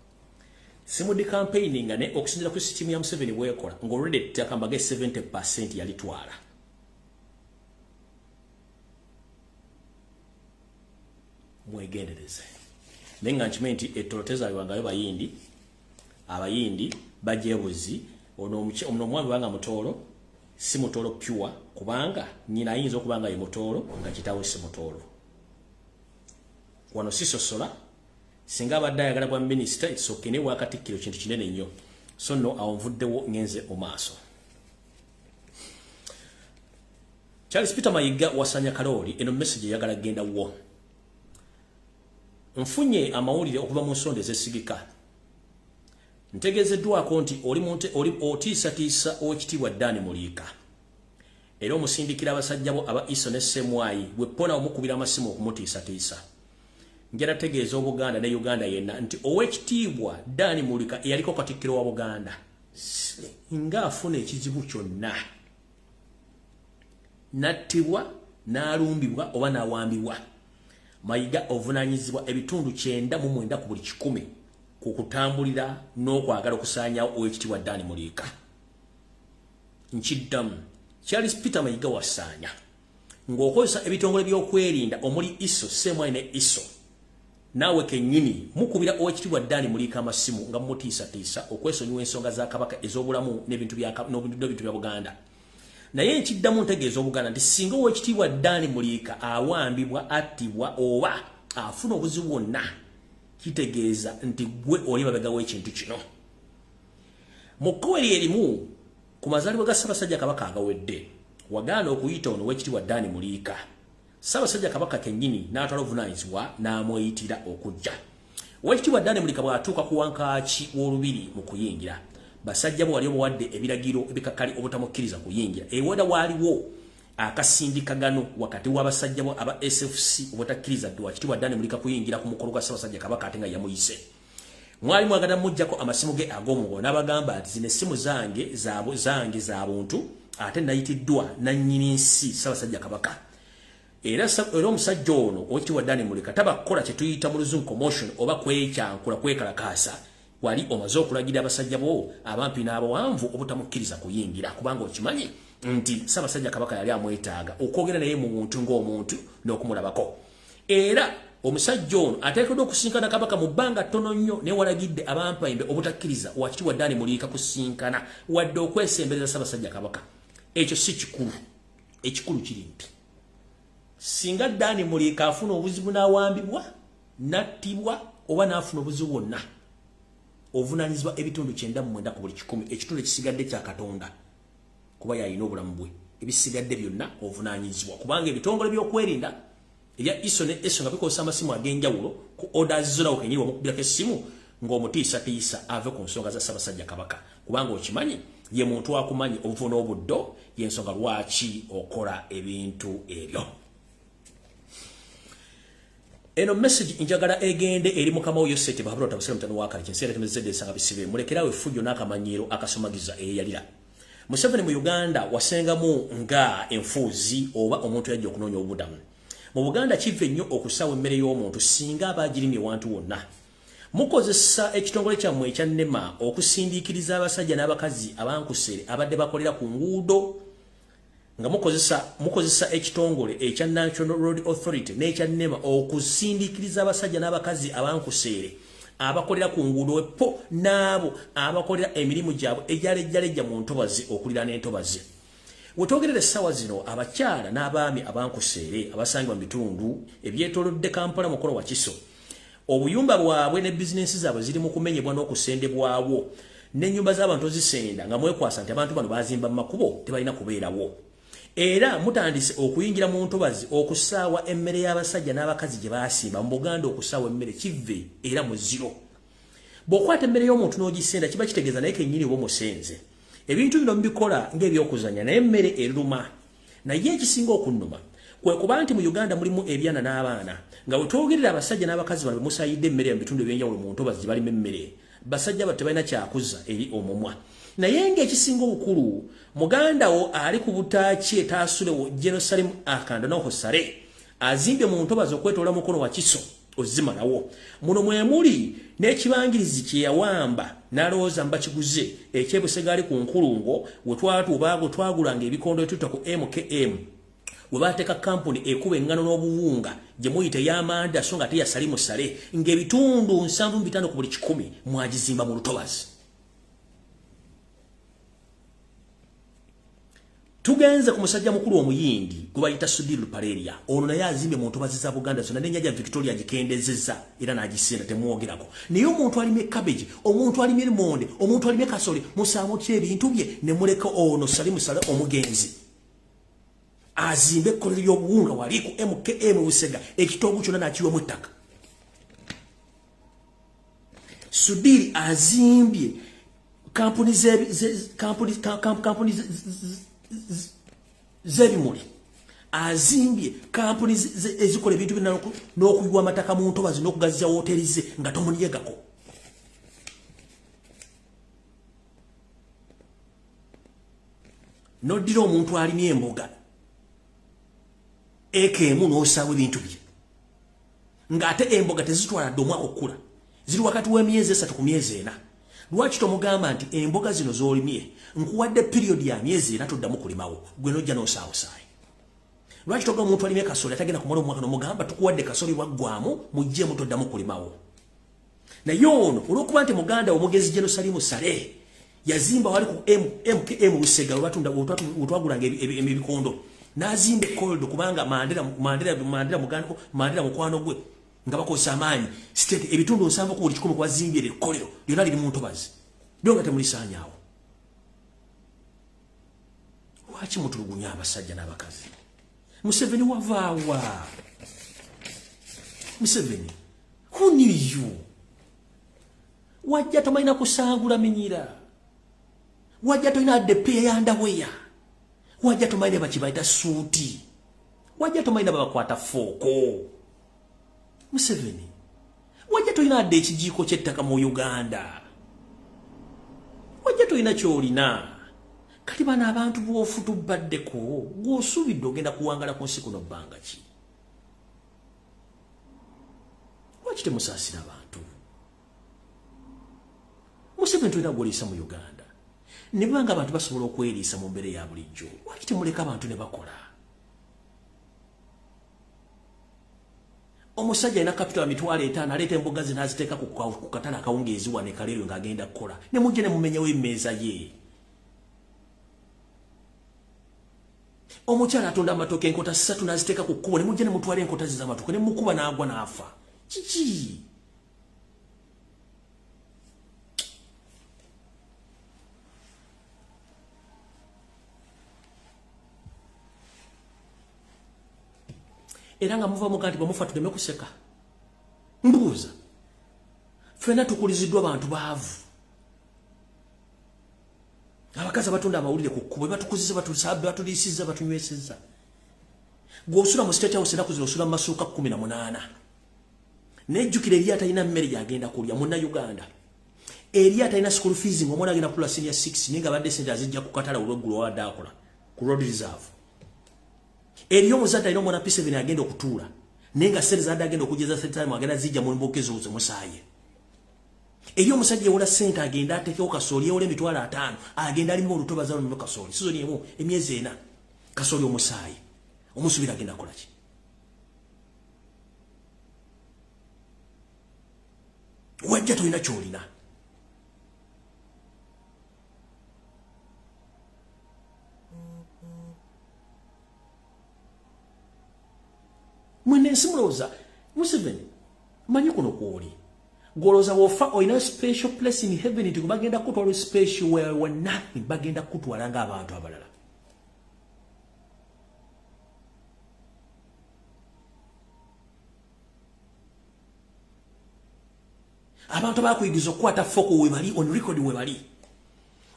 Simudi campaigninga, ne okusinziira ku sisitimu ya Museveni bwekola, ng'already ettaka mbage 70% yalitwala. Mwegendereze. Naye nga nkimanyi nti Ettolo tezaalibwangayo bayindi, abayindi bajebuzi. Ono omwami banga Mutoolo, si Mutoolo pure, kubanga nnyina ayinza okuba nga ye Mutoolo nga kitaawe si Mutoolo. Wano sisosola, singa abadde ayagala bwa minisita, it's okay, naye bwakatikkiro kintu kinene nnyo. So nno awo nvuddewo ngenze mu maaso. Charles Peter Mayiga wasanya Kalooli, eno message eyagala genda wo. Nfunye amawulire okuva mu nsonda ezesigika. Ntegeezeddwako nti oli otiisatiisa Owekitiibwa Dani Muliika. Era omusindikira abasajja bo aba ISO ne SMI bwe pona omukubira amasimu okumutiisatiisa. Njala tegeeza Obuganda ne Uganda yenna nti Owekitiibwa Dani Muliika eyaliko Katikkiro wa Buganda ng'afuna ekizibu kyonna, n'attibwa, n'alumbibwa oba n'awambibwa, Mayiga ovunaanyizibwa 99% ku buli 100 ku kutambulira n'okwagala okusaanyaawo Owekitiibwa Dani Muliika. Nkiddamu, Charles Peter Mayiga wasaanya ng'okozesa ebitongole by'okwerinda omuli ISO, CMI ne ISO, naawe kennyini mukubira Owekitiibwa Dani Muliika amasimu nga mumutiisatiisa okwesonyiwa ensonga za Kabaka ez'obulamu n'ebintu bya Buganda. Naye nkiddamu ntegeeza Obuganda nti singa Owekitiibwa Dani Muliika awambibwa, attibwa oba afuna obuzibu bwonna, kitegeeza nti gwe oli mabega w'ekintu kino. Mu kkowe erimu ku mazaalibwa ga Ssaabasajja Kabaka agawedde, wagaana okuyita ono Owekitiibwa Dani Muliika. Ssaabasajja Kabaka kennyini n'atwala obuvunaanyizibwa n'amweyitira okujja. Owekitiibwa Dani Muliika bw'atuuka ku wankaaki w'olubiri mu kuyingira, basajja bo wali obawadde ebiragiro ebikakali obutamukkiriza kuyingira. Ewada waaliwo akasindikagano wakati w'abasajja bo aba SFC obutakkiriza Owekitiibwa Dani Muliika kuyingira ku mukolo gwa Ssaabasajja Kabaka ate nga yamuyise. Mwali mwagala mujjako amasimu ge ag'omugongo n'abagamba nti zino essimu zange za buntu ate nayitiddwa nannyini nsi Ssaabasajja Kabaka. Era omusajja ono Owekitiibwa Dani Muliika tabakola kye tuyita mu Luzungu commotion oba kwekyankula, kwekalakaasa. Wali omaze okulagira abasajja bo abampi n'abawanvu obutamukkiriza kuyingira, kubanga okimanyi nti Ssaabasajja Kabaka yali amwetaaga okwogera naye mu muntu ng'omuntu n'okumulabako. Era Omusajja ono ateekeddwa okusinkana Kabaka mu bbanga ttono nnyo, ne walagidde abampembe obutakkiriza Wakitiibwa Dani Muliika kusinkana wadde okwesembereza Ssaabasajja Kabaka. Ekyo si kikulu. Ekikulu kiri nti singa Dani Muliika afuna obuzibu n'awambibwa, n'attibwa oba n'afuna obuzibu bwonna, ovunaanyizibwa ebitundu 99 ku buli 100. Ekitundu ekisigadde kya Katonda, kuba yalina obulamu bwe. Ebisigadde byonna ovunaanyizibwa, kubanga ebitongole by'okwerinda ebya ISO ne ESO nga bikozesa amasimu ag'enjawulo ku orders zo, nawe kenyini wamukubirako essimu ng'omutiisatiisa ave ku nsonga za Ssaabasajja Kabaka, kubanga okimanyi ye muntu akumanyi obuvo n'obuddo, y'ensonga lwaki okola ebintu ebyo. Eno message njagala egende eri mukama wo Yoseti Bahabura Tabasira mutano wa kale kinseera temezedde ensanga bisibe. Mulekerawo effujjo n'akamanyiiro akasomagiza eyeyalira. Museveni mu Uganda wasengamu nga enfuuzi oba omuntu yajja okunoonya obubudamu. Mu Buganda kiva ennyo okusaawa emmere y'omuntu singa aba agirimye wantu wonna. Mukozesa ekitongole kyammwe ekya NEMA okusindiikiriza abasajja n'abakazi abankusere abadde bakolera ku nguudo, nga mukozesa ekitongole ekya National Road Authority n'ekya NEMA okusindiikiriza abasajja n'abakazi abankuseere abakolera ku nguudo wepo n'abo abakolera emirimu gyabwe ejalejjalejja mu ntobazi okuliraana entobazi. Wetwogerera essaawa zino, abakyala n'abaami abankuseere abasangibwa mu bitundu ebyetoolodde Kampala, Mukono, Wakiso, obuyumba bwabwe ne bizinensi zaabwe ziri mu kumenyebwa n'okusendebwawo, n'ennyumba z'abantu ozisenda nga mwekwasa nti abantu bano bazimba mu makubo, tebalina kubeerawo. Era mutandise okuyingira mu ntobazi okusaawa emmere y'abasajja n'abakazi gye baasimba. Mu Buganda okusaawa emmere kive era muziro. Bw'okwata emmere y'omuntu n'ogisenda, kiba kitegeeza naye kennyini oba omusenze. Ebintu bino mubikola ng'ebyokuzanya, naye emmere eruma. Naye ekisinga okunnuma kwe kuba nti mu Uganda mulimu ebyana n'abaana, nga bwe twogerera abasajja n'abakazi bano bemusayidde emmere mu bitundu ebyenjawulo mu ntobazi gye balima emmere, basajja bato tebalina kyakuzza eri omumwa. Naye ng'ekisinga obukulu, muganda wo ali ku butaaki etaasulewo, Jerusalem Akanda nohosale azimbye mu ntobazi okwetoola Mukono, Wakiso, ozimalawo. Muno mwe muli n'ekibangirizi kye yawamba n'alowooza mbakiguze, ekyebusegaali ku nkulungo we twatuubaago twagulanga ebikondo etutta ku MKM, we bateeka kampuni ekuba eŋŋano n'obuwunga gye muyita ey'amanda, so nga ate yasali musale, ng'ebitundu 75 ku buli 100 mwagizimba mu lutobazi. Tugenze ku musajja mukulu omuyindi gwe bayita Sudhir Ruparelia. Ono naye azimbye mu ntobazi za Buganda zonna, n'ennyanja Victoria agikendezezza era n'agisenda, temwogerako. Naye omuntu alimye cabbage, omuntu alimye lumonde, omuntu alimye kasoli, musaamu ki ebintu bye ne muleka ono Salimu Sale omugenzi azimbe ekkolero ly'obuwunga wali ku MKM Busega, ekitoogo kyonna n'akiwamu ettaka. Sudhir azimbye kampuni z'ebimuli, azimbye kampuni ezikola ebintu byonna n'okuyiwa amataka mu ntobazi n'okugaziya wooteri ze nga tomunyegako. Noddira omuntu alimye emboga eka emu n'osaawa ebintu bye, ng'ate emboga tezitwala dde omwaka okukula, ziri wakati w'emyezi 3 ku myezi 4. Lwaki tomugamba nti emboga zino z'olimye nkuwadde period ya myezi 4, toddamu kulimawo, gwe nojja n'osaawosaayo? Lwaki togamba omuntu alimye kasoli atagenda kumala omwaka n'omugamba tukuwadde kasoli waggwamu, muggyemu, toddamu kulimawo? Naye ono olw'okuba nti muganda omugezi Jerusalemu Sale yazimba wali ku MKM Busega webatunda wetwagulanga ebikondo, n'azimba ekkoldo, kubanga Mandela, Mandela, Mandela muganda, Mandela mukwano gwe, nga bakozesa amaanyi state, ebitundu 70 ku buli 100 kwazimbye ekkolero lyonna liri mu ntobazi, lyo nga temulisaanyaawo. Lwaki mutulugunya abasajja n'abakazi? Museveni, wavaawa? Museveni, who knew you? Wajja tomalina kusangula minyira, wajja tolina adde peya yandaweya, wajja tomalina bakibaita suuti, wajja tomalina babakwata fooko. Museveni, wajja tolina adde ekijiiko ky'ettaka mu Uganda, wajja tolina kyolina. Kati bano abantu bw'ofutubaddeko, gw'osuubidde ogenda kuwangala ku nsi kuno bbanga ki? Lwaki temusaasira abantu? Museveni, tolina gwoliisa mu Uganda. Ne banga abantu basobola okweriisa mu mbeera eya bulijjo, lwaki temuleka abantu ne bakola? Omusajja alina capital ya 5,000 aleeta emboga ze n'aziteeka ku katale akawungeezi wano e Kaleerwe ng'agenda kukola, ne mujja ne mumenyawo emmeeza ye. Omukyala atunda amatooke enkota 3 n'aziteeka ku kkubo, ne mujja ne mutwala enkota ze z'amatooke ne mukuba n'agwa n'afa. Kiki? Era nga muva muga nti bwemufa tuleme kuseka. Mbuuza, ffenna tukuliziddwa bantu baavu. Abakazi abatunda amawulire ku kkubo batukuziza, batuliisizza, batunywesezza. Gw'osula mu State House ennaku zino osula mu masuuka 18. Nejjukira eri atalina mmere gy'agenda kulya Munnayuganda. Eri atalina school fees ng'omwana agenda kutula senior 6 naye nga abadde ssente azijja ku katale olw'eggulo wabadde akola ku road reserve. Eri omuzadde alina omwana P7 agenda okutuula naye nga ssente zadde agenda okugeza sente agenda zijja mu mbuga ezo zemusaaye. Eri omusajja ewola ssente agenda atekewo kasooli ewola 500,000 agenda alima olutobaza luno kasooli sizoni emu emyezi 4 kasooli omusaayi omusuubira agenda kukola ki? Wajja tolina ky'olina. Mwene ensi mulowooza Museveni manyi kuno kwoli gwolowooza wofa olina special place in heaven nti bagenda kutwala special where were nothing, bagenda kutwala ng'abantu abalala. Abantu abakuyigiza okukwata foko webali on record webali.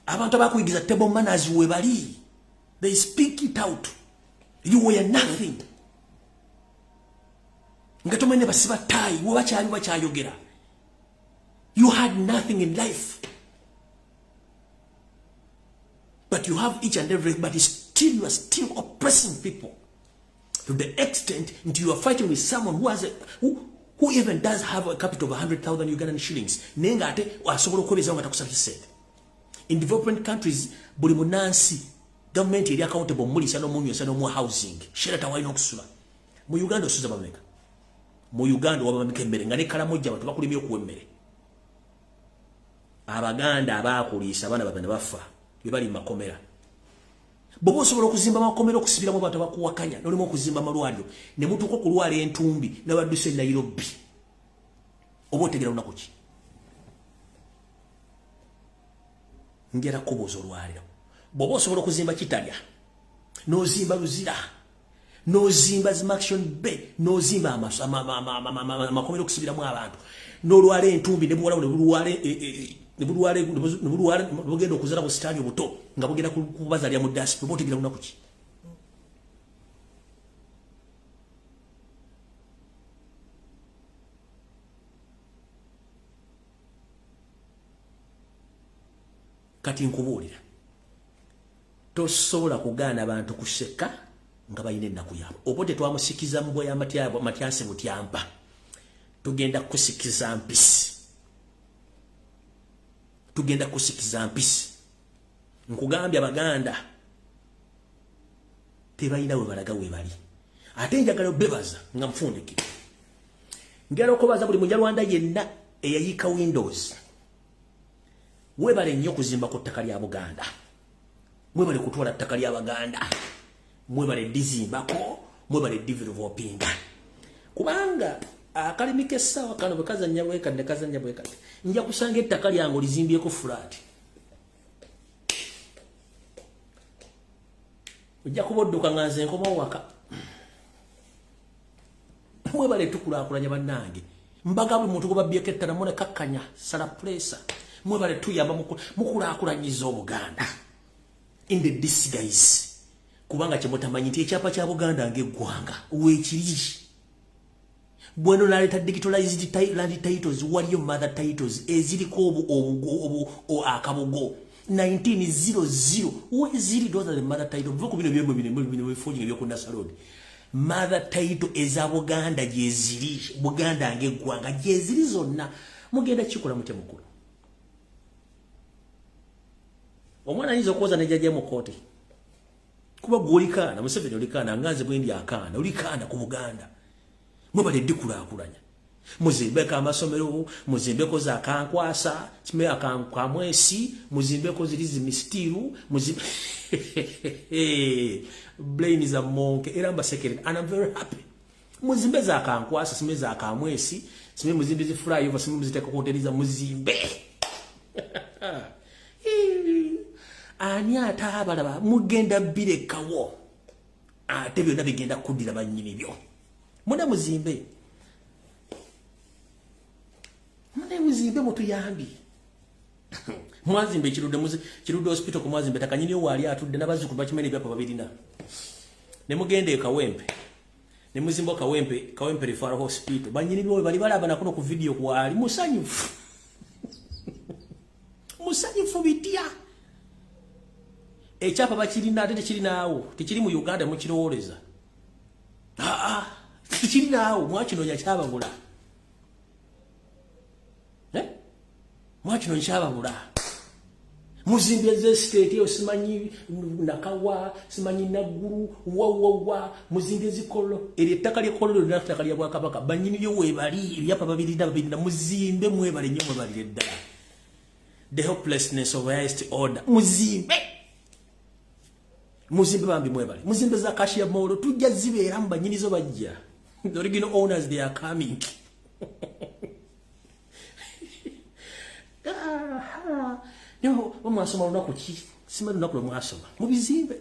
Abantu abakuyigiza table manners webali. They speak it out. You were nothing. Nga tomanyi basiba tai webakyali bakyayogera. You had nothing in life. But you have each and every, but still you are still oppressing people. To the extent that you are fighting with someone who has a, who even does have a capital of 100,000 Ugandan shillings. Nenga ate asobola okwebezawo nga takusabye ssente. In development countries, buli munansi government eri accountable mulisa n'omunywesa n'omuwa housing. Shelter walina okusula. Mu Uganda osuza bameka. Mu Uganda waba bameka emmere nga ne Kalamojja abantu bakulimye okuwa emmere. Abaganda abaakuliisa abaana babe ne bafa be bali mu makomera. Bw'oba osobola okuzimba amakomera okusibiramu abantu abakuwakanya n'olimu okuzimba amalwaliro ne mutuuka okulwala entumbi n'abadduse e Nairobi, oba otegera lunaku ki? Njala kubuuza olwaliro. Bw'oba osobola okuzimba Kitalya, n'ozimba Luzira, n'ozimba Zimaction Bay, n'ozimba amakomera okusibiramu abantu, n'olwala entumbi ne buwalawo ne bulwala ne bugenda okuzala bu sitaani obuto nga bugenda kubazalira mu dasi, oba otegera lunaku ki? Kati nkubuulira, tosobola kugaana bantu kuseka nga balina ennaku yaabwe. Oba tetwamusikiza mbwa ya Matyasi Butyampa, tugenda kusikiza mpisi, tugenda kusikiza mpisi. Nkugambye Abaganda tebalina we balaga we bali. Ate njagala obebaza nga nfundike. Njagala okubaza buli Munyarwanda yenna eyayiika Windows. Webale nnyo okuzimba ku ttaka lya Buganda. Mwebale kutwala ttaka lya Baganda. Mwebale dizimbako, mwebale developinga. Kubanga akalimi k'essaawa kano bwe kazannya bwe kati ne kazannya bwe kati, nja kusanga ettaka lyange olizimbyeko fulaati. Ojja kuba odduka nga nze nkomawo waka. Mwebale tukulaakulanya bannange. Mbaga buli muntu gwe babbyeko ettala mune kakkanya, sala puleesa. Mwebale tuyamba mukulaakulanyiza Obuganda in the disguise. Kubanga kye mutamanyi nti ekyapa kya Buganda ng'eggwanga weekiri. Bweno naleeta digitalized land titles, waliyo mother titles eziriko akabugo 1900 weziri. Those are the mother title. Muve ku bino byemwe bino bino bifuji ebyoku Nasarodi. Mother title eza Buganda gyeziri, Buganda ng'eggwanga gyeziri zonna. Mugenda kikola mutya mukulu? Omwana ayinza okwoza ne jjajja mu kkooti. Kuba gwe olikaana, Museveni olikaana, nga nze bwe ndi akaana, olikaana ku Buganda. Mwebale dikulaakulanya. Muzimbeko amasomero, muzimbeko za Kankwasa, simea Kamwesi, muzimbeko zirizi mistiru, muzimbe Brain is a monk, era mbasekere, and I'm very happy. Muzimbe za Kankwasa, simea za Kamwesi, simea muzimbe zi flyover, simea muziteka hoteli muzimbe. Ani atabalaba mugenda birekawo. Ate byonna bigenda kuddira bannyini byo. Muna muzimbe. Mune muzimbe mutuyambi. Mwazimbe Kirudde hospital ku mwazimbe takanyini wali atudde n'abazzukulu bakimanyi ebyapa babirina. Ne mugenda e Kawempe. Ne muzimba Kawempe, Kawempe Referral Hospital. Bannyini byo bali balaba nakuno ku video kwali musanyufu. Musanyufu bitya. Ekyapa bakirina ate tekirinaawo. Tekiri mu Uganda mukirowooleza. Tekirinaawo mwakinoonya kyababula. Mwakinoonya kyababula. Muzimbye ze state eyo simanyi Nakawa, simanyi Naggulu, wawawa, muzimbye zikolo. Eryo ettaka ly'ekkololo lirina ttaka lya Bwakabaka. Bannyini lyo weebali, ebyapa babirina, muzimbe mwebale nnyo mwebalire ddala. The hopelessness of highest order. Muzimbe. Muzimbe bambi mwebale. Muzimbe za Kashia Mall tujja zibeera mu bannyini zo bajja. The original owners, they are coming. No, mwasoma lunaku ki? Simanyi lunaku lwe mwasoma. Mubizimbe.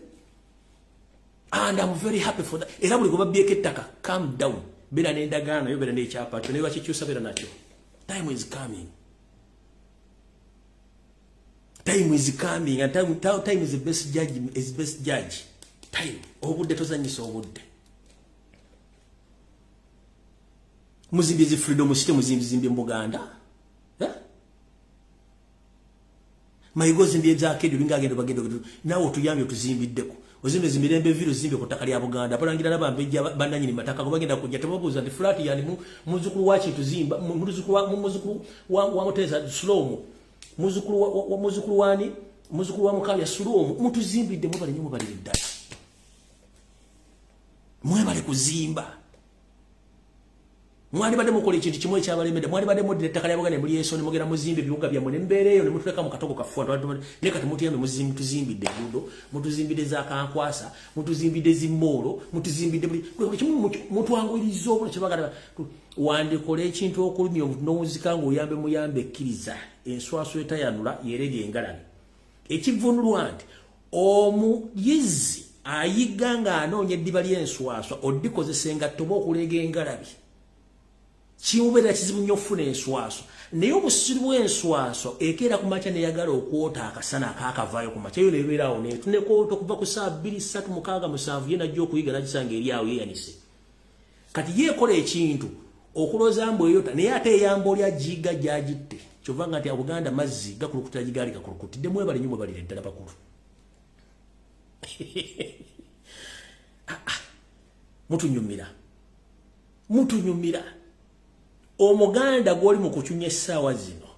And I'm very happy for that. Era buli gwe babbyeko ettaka, calm down. Beera n'endagaano yo, beera n'ekyapa kyo, naye bakikyusa beera nakyo. Time is coming. Time is coming, and time is the best judge, is best judge. Time. Obudde tozanyisa obudde. Muzimbye zi freedom city, muzimbye mu Buganda. Mayigo zimbye ebyakedo binga agenda bagenda nawe otuyambye otuzimbiddeko. Ozimbe zimirembe viro zimbye ku ttaka lya Buganda. Abalangira n'abambejja bannannyini mataka go bagenda kujja tebabuuza nti flat yani muzukulu wa kintu zimba, muzukulu wa Mutesa Slomo. Muzukulu wa muzukulu wani, muzukulu wa Mukabya Slomo. Mutuzimbidde mwebale nnyo mwebalire ddala. Mwebale kuzimba. Mwalibadde mukola ekintu kimu ekyabalemedde, mwalibadde muddira ettaka lya Buganda ne mulyeso ne mugenda muzimba ebibuga byammwe ne mubeera eyo ne mutuleka mu katogo kaffe naye kati mutuyambe mutuzimbidde enguudo, mutuzimbidde za Kankwasa, mutuzimbidde zimmoolo, mutuzimbidde buli kimu, mutwanguyiriza obulamu kyebagala. Wandikola ekintu okulumya n'owuzika ng'oyambe muyambe ekkiriza enswaso etayanula yerega engalabi. Ekivunulwa nti omuyizi ayiga ng'anoonya eddiba ly'enswaswa oddikozesa engatto oba okuleega engalabi. Kimubeera kizibu nnyo okufuna enswaso. Naye obusiru bw'enswaso ekeera ku makya neyagala okwota akasana akaakavaayo ku makya yo nebeera awo netunekoota okuva ku ssaawa 2 3 6 7 ye najja okuyiga nagisanga eri awo yeeyanise. Kati yeekola ekintu okulooza mbu eyota naye ate eyamba oli agiyiga gy'agitte. Kyova nga nti Buganda mazzi gakulukutira gigaali gakulukutidde. Mwebale nnyo mwebalire ddala bakulu. Mutunyumira. Mutunyumira. Omuganda gw'oli mu kucunya essaawa zino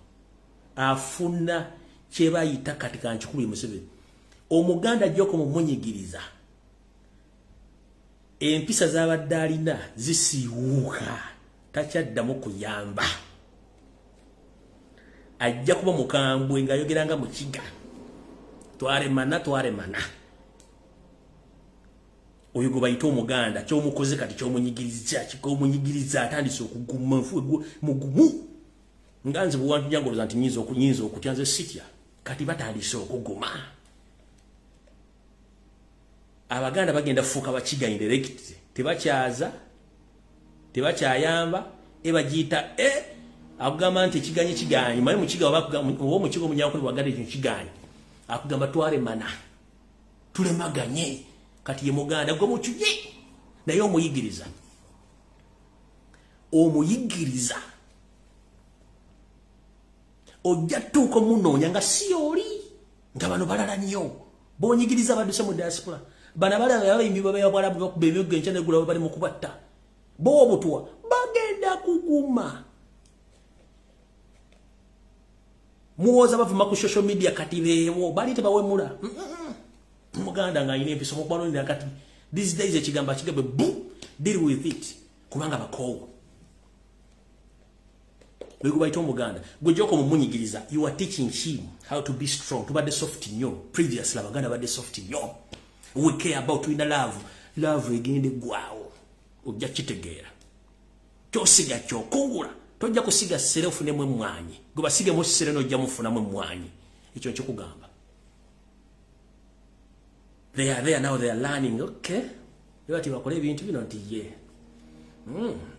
afuna kye bayita kati kankikubye Museveni. Omuganda gy'okoma mumunyigiriza empisa z'abadde alina zisiiwuuka, takyaddamu kuyamba. Ajja kuba mukambwe ng'ayogera nga Mukiga. Twalemana, twalemana. Oyo gwe bayita Omuganda ky'omukoze kati ky'omunyigiriza, kikomunyigiriza atandise okuguma nfu mugumu. Nga nze bwe wantunyangoloza nti nyinza okutya nze sitya. Kati batandise okuguma. Abaganda bagenda kufuuka Bakiga indirect. Tebakyaza, tebakyayamba, ebagiyita akugamba nti ekiganye kiganyi. Manyi Mukiga oba Omukiga Omunyankole bw'agamba ekyo kiganyi. Akugamba twalemana. Tulemaganye. Kati ye Muganda gwe mukiye naye omuyigiriza. Omuyigiriza. Ojja tuuka omunoonya nga si oli nga bano balala nnyo. Bonyigiriza badduse mu diaspora. Bano abalala abayimbi b'Abawarabu bakuba emiggo enkya n'eggulo bali mu kubatta. Bo obutwa bagenda kuguma. Muwoza bavuma ku social media kati beewo bali tebawemula. Muganda ng'alina empiso mukwano kati these days ekigambo akigambe bu deal with it. Kubanga bakoowu. Bwe Omuganda gwe gyoko mumunyigiriza, you are teaching him how to be strong. Tubadde soft nnyo previously. Abaganda badde soft nnyo. We care about, tulina love. Love egende gwawo, ojja kitegeera. Kyosiga kyokungula. Tojja kusiga ssere ofunemu emmwanyi. Gwe basigemu ssere n'ojja mufunamu emmwanyi. Ekyo nkikugamba. They are there now, they are learning. Okay, bati bakole ebintu bino nti ye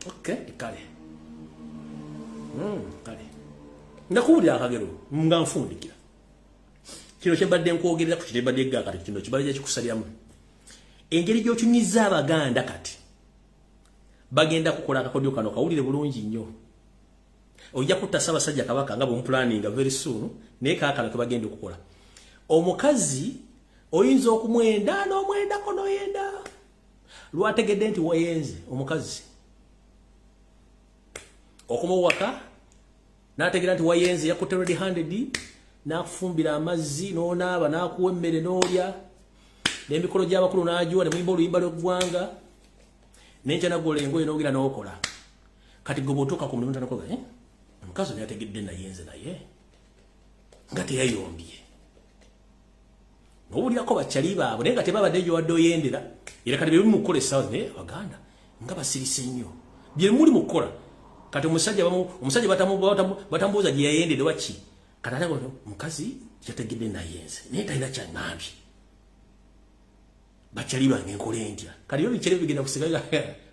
okay, kale kale ndakuwulira akagero nga nfundikira kino kyembadde nkwogerera ku kitembadde egga. Kati kino kibadde kikusaliramu engeri gy'okyunyiza Abaganda. Kati bagenda kukola akakodyo kano, kawulire bulungi nnyo. Ojja kutta Ssaabasajja Kabaka nga bwemupulaninga very soon, naye kaakano kebagenda okukola. Omukazi oyinza okumwenda n'omwendako n'oyenda, lwategedde nti wayenze, omukazi okoma waka n'ategeera nti wayenze, yakutte red handed, n'akufumbira amazzi n'onaaba, n'akuwa emmere n'olya, n'emikolo gy'abakulu n'agiwa, ne muyimba oluyimba lw'eggwanga, nenkya naggola engoye n'ogira n'okola. Kati gwe bw'otuuka ku mulimu tanakoga, eh? Omukazi ono yategedde nayenze, naye nga teyayombye. N'owulirako bakyali baabwe, naye nga tebabadde gyowadde oyendera. Era kati bye mu kukola essaawa, naye Abaganda nga basirise nnyo bye muli mu kukola. Kati omusajja omusajja batambuuza gye yayendedde waki. Kati ate omukazi yategedde nayenze, naye talina kyaŋŋambye. Bakyali bange nkola entya? Kati yo bikyali bigenda kusigayo,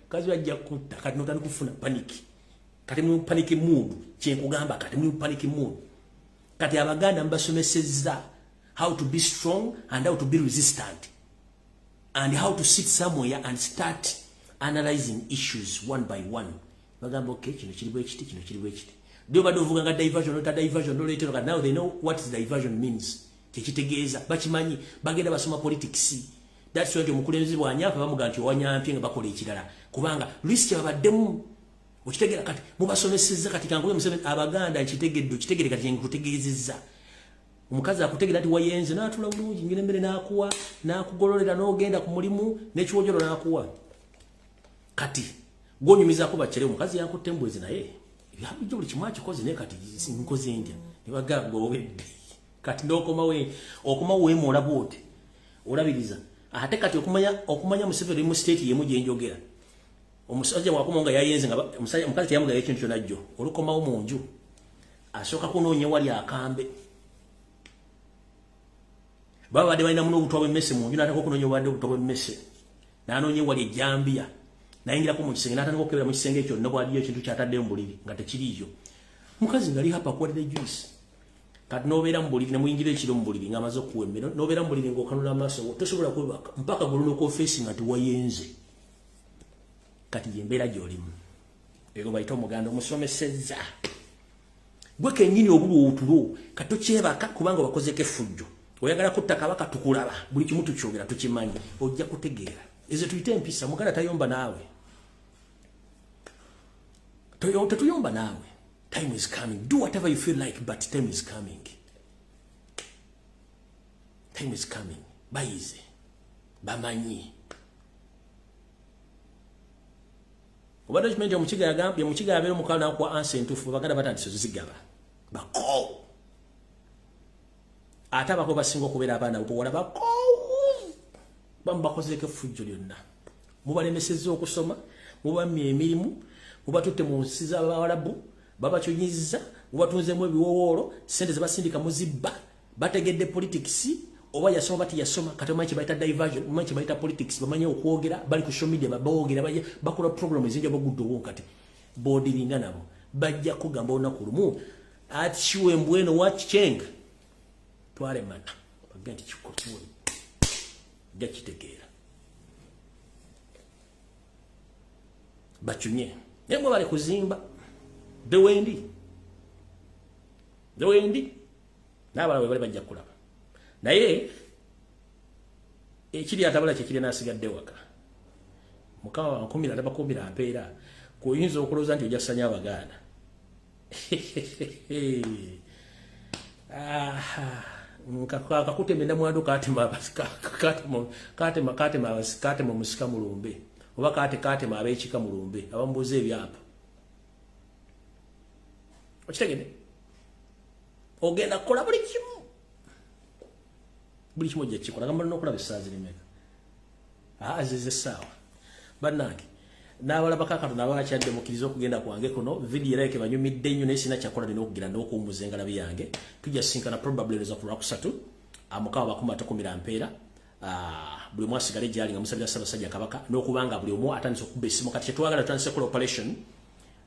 kazi bajja kutta. Kati notandika kufuna panic. Kati mu panic mood, kyenkugamba, kati mu panic mood. Kati Abaganda mbasomesezza how to be strong and how to be resistant and how to sit somewhere and start analyzing issues one by one. Bagamba, okay, kino kiri bwe kiti, kino kiri bwe kiti. Dio badde ovuga nga diversion, nota diversion noleetero. Kati now they know what diversion means, kyekitegeeza bakimanyi. Bagenda basoma politics. That's why omukulembeze bwanyampa bamuga nti owanyampye nga bakola ekirala, kubanga risk babaddemu. Okitegeera? Kati mubasomesezza. Kati kankube Museveni, Abaganda nkitegedde, okitegere. Kati nkutegeezezza, omukazi akutegera nti wayenze, n'atula bulungi nyina emmere n'akuwa, n'akugololera, n'ogenda ku mulimu n'ekiwojolo n'akuwa. Kati gwonyumizaako bakyere, omukazi yankutte embwezi, naye ebyabujjo buli kimu akikoze, naye kati nkoze ntya? Nebagamba owedde. Kati n'okomawo, okomawo weemoola bwoti olabiriza. Ate kati okumanya Museveni mu state yemu gyenjogera, omusajja bwakomawo nga yayenze, nga omukazi teyamugayo ekintu kyonna jjo, olukomawo mu nju asooka kunoonya wali akambe. Baba badde balinamu n'obutwa bw'emmese mu nju, n'atandika okunoonya obadde obutwa bw'emmese, n'anoonya ewali ejjambiya, nayingirako mu kisenge, n'atandika okukebera mu kisenge ekyo nno bwaliyo ekintu kyatadde mu buliri nga tekiriiyo. Mukazi nga ali happy, akuwadde juice. Kati n'obeera mu buliri, nemuyingira ekiro mu buliri ng'amaze okuwa emmere, n'obeera mu buliri ng'okanula amaaso, tosobola kwebaka mpaka gwe luno nga tiwayenze. Kati yembeera gy'olimu ego bayita Omuganda omusomesezza. Gwe kennyini obulwa otulo, kati tokyebaka kubanga obakozeko effujjo. Oyagala kutta Kabaka, tukulaba, buli kimu tukyogera, tukimanyi. Ojja kutegeera ezo tuyite empisa. Muganda tayomba naawe, tetuyomba naawe. Time is coming. Do whatever you feel like, but time is coming, time is coming. Bayize, bamanyi. Obadde okimanyi nti Omukiga yagambye, Omukiga yabeera omukalo nakuwa ansa entuufu. Baganda batandise ozigaba bakoowu. Ate abako basinga okubeera abaana buwala bakoowu. Bamu bakozeeko effujjo lyonna, mubalemesezza okusoma, mubammye emirimu, mubatutte mu nsi z'Abawalabu, babacunyizza, mubatunzemu ebiwowoolo, sente zebasindika muzibba. Bategedde politics, oba yasoma bati yasoma. Kati omanyi kyebayita diversion, omanyi kyebayita politics, bamanyi okwogera, bali ku social media baboogera, bakola program ezinja baguddewo. Kati boodiringa nabo bajja kugamba olunaku lumu atikiwe mbweno wakichenga twalemana, bagenda nti kikokiwe ojja kitegeera. Bacunye, naye mwe bali kuzimba dewendi dewendi n'abalala bwe bali bajja kulaba. Naye ekiri atabula kyekiri n'asigadde waka. Mukama wankumira, tabakumbira mpeera. Kuyinza okulowooza nti ojja kusanya Abaganda. Kakutema namwandu, katema katema katema katema omusika mulumbe. Oba kaate kaatema ab'ekika mulumbe abamubuuza ebyapa. Okitegedde? Ogenda kukola buli kimu. Buli kimu ojja kukikola. Gamba n'okulaba essaawa ziri mmeka. Aa, zize essaawa. Bannange, n'abalabako akatono abakyadde, mukkirize okugenda kwange kuno. Vidiyo era banyumidde nnyo, naye sina kyakola, nina okugira n'okuwummuza engalabi yange. Tujja sinkana probably luza ku Lwakusatu. Mukama bakuma atakumira mpeera. Buli omu asigale gyali nga musabira Ssaabasajja Kabaka, n'okubanga buli omu atandise okukuba essimu. Kati kyetwagala, tutandise kukola operation,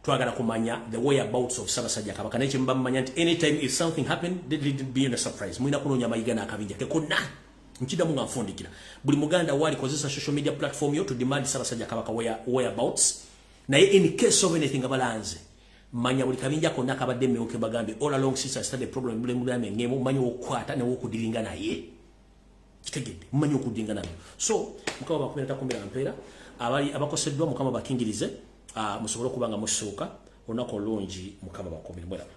twagala kumanya the whereabouts of Ssaabasajja Kabaka. Naye kyemuba mumanya nti anytime if something happen, let it be a surprise. Mulina kunoonya Mayiga n'akabinja ke konna. Nkiddamu nga nfundikira, buli Muganda waali kozesa social media platform yo to demand Ssaabasajja Kabaka whereabouts. Naye in case of anything, abalanze manya buli kabinja konna kabadde emyuke bagambye all along since I started the program, mulembe ngemu manyi okukwata ne wokudiringa naye. Kitegedde? Mumanyi okudinga nabyo. So Mukama bakumira takumira mpeera. Abali abakoseddwa, Mukama bakingirize, musobole okuba nga musuuka. Olunaku olungi, Mukama bakumire. Mweraba.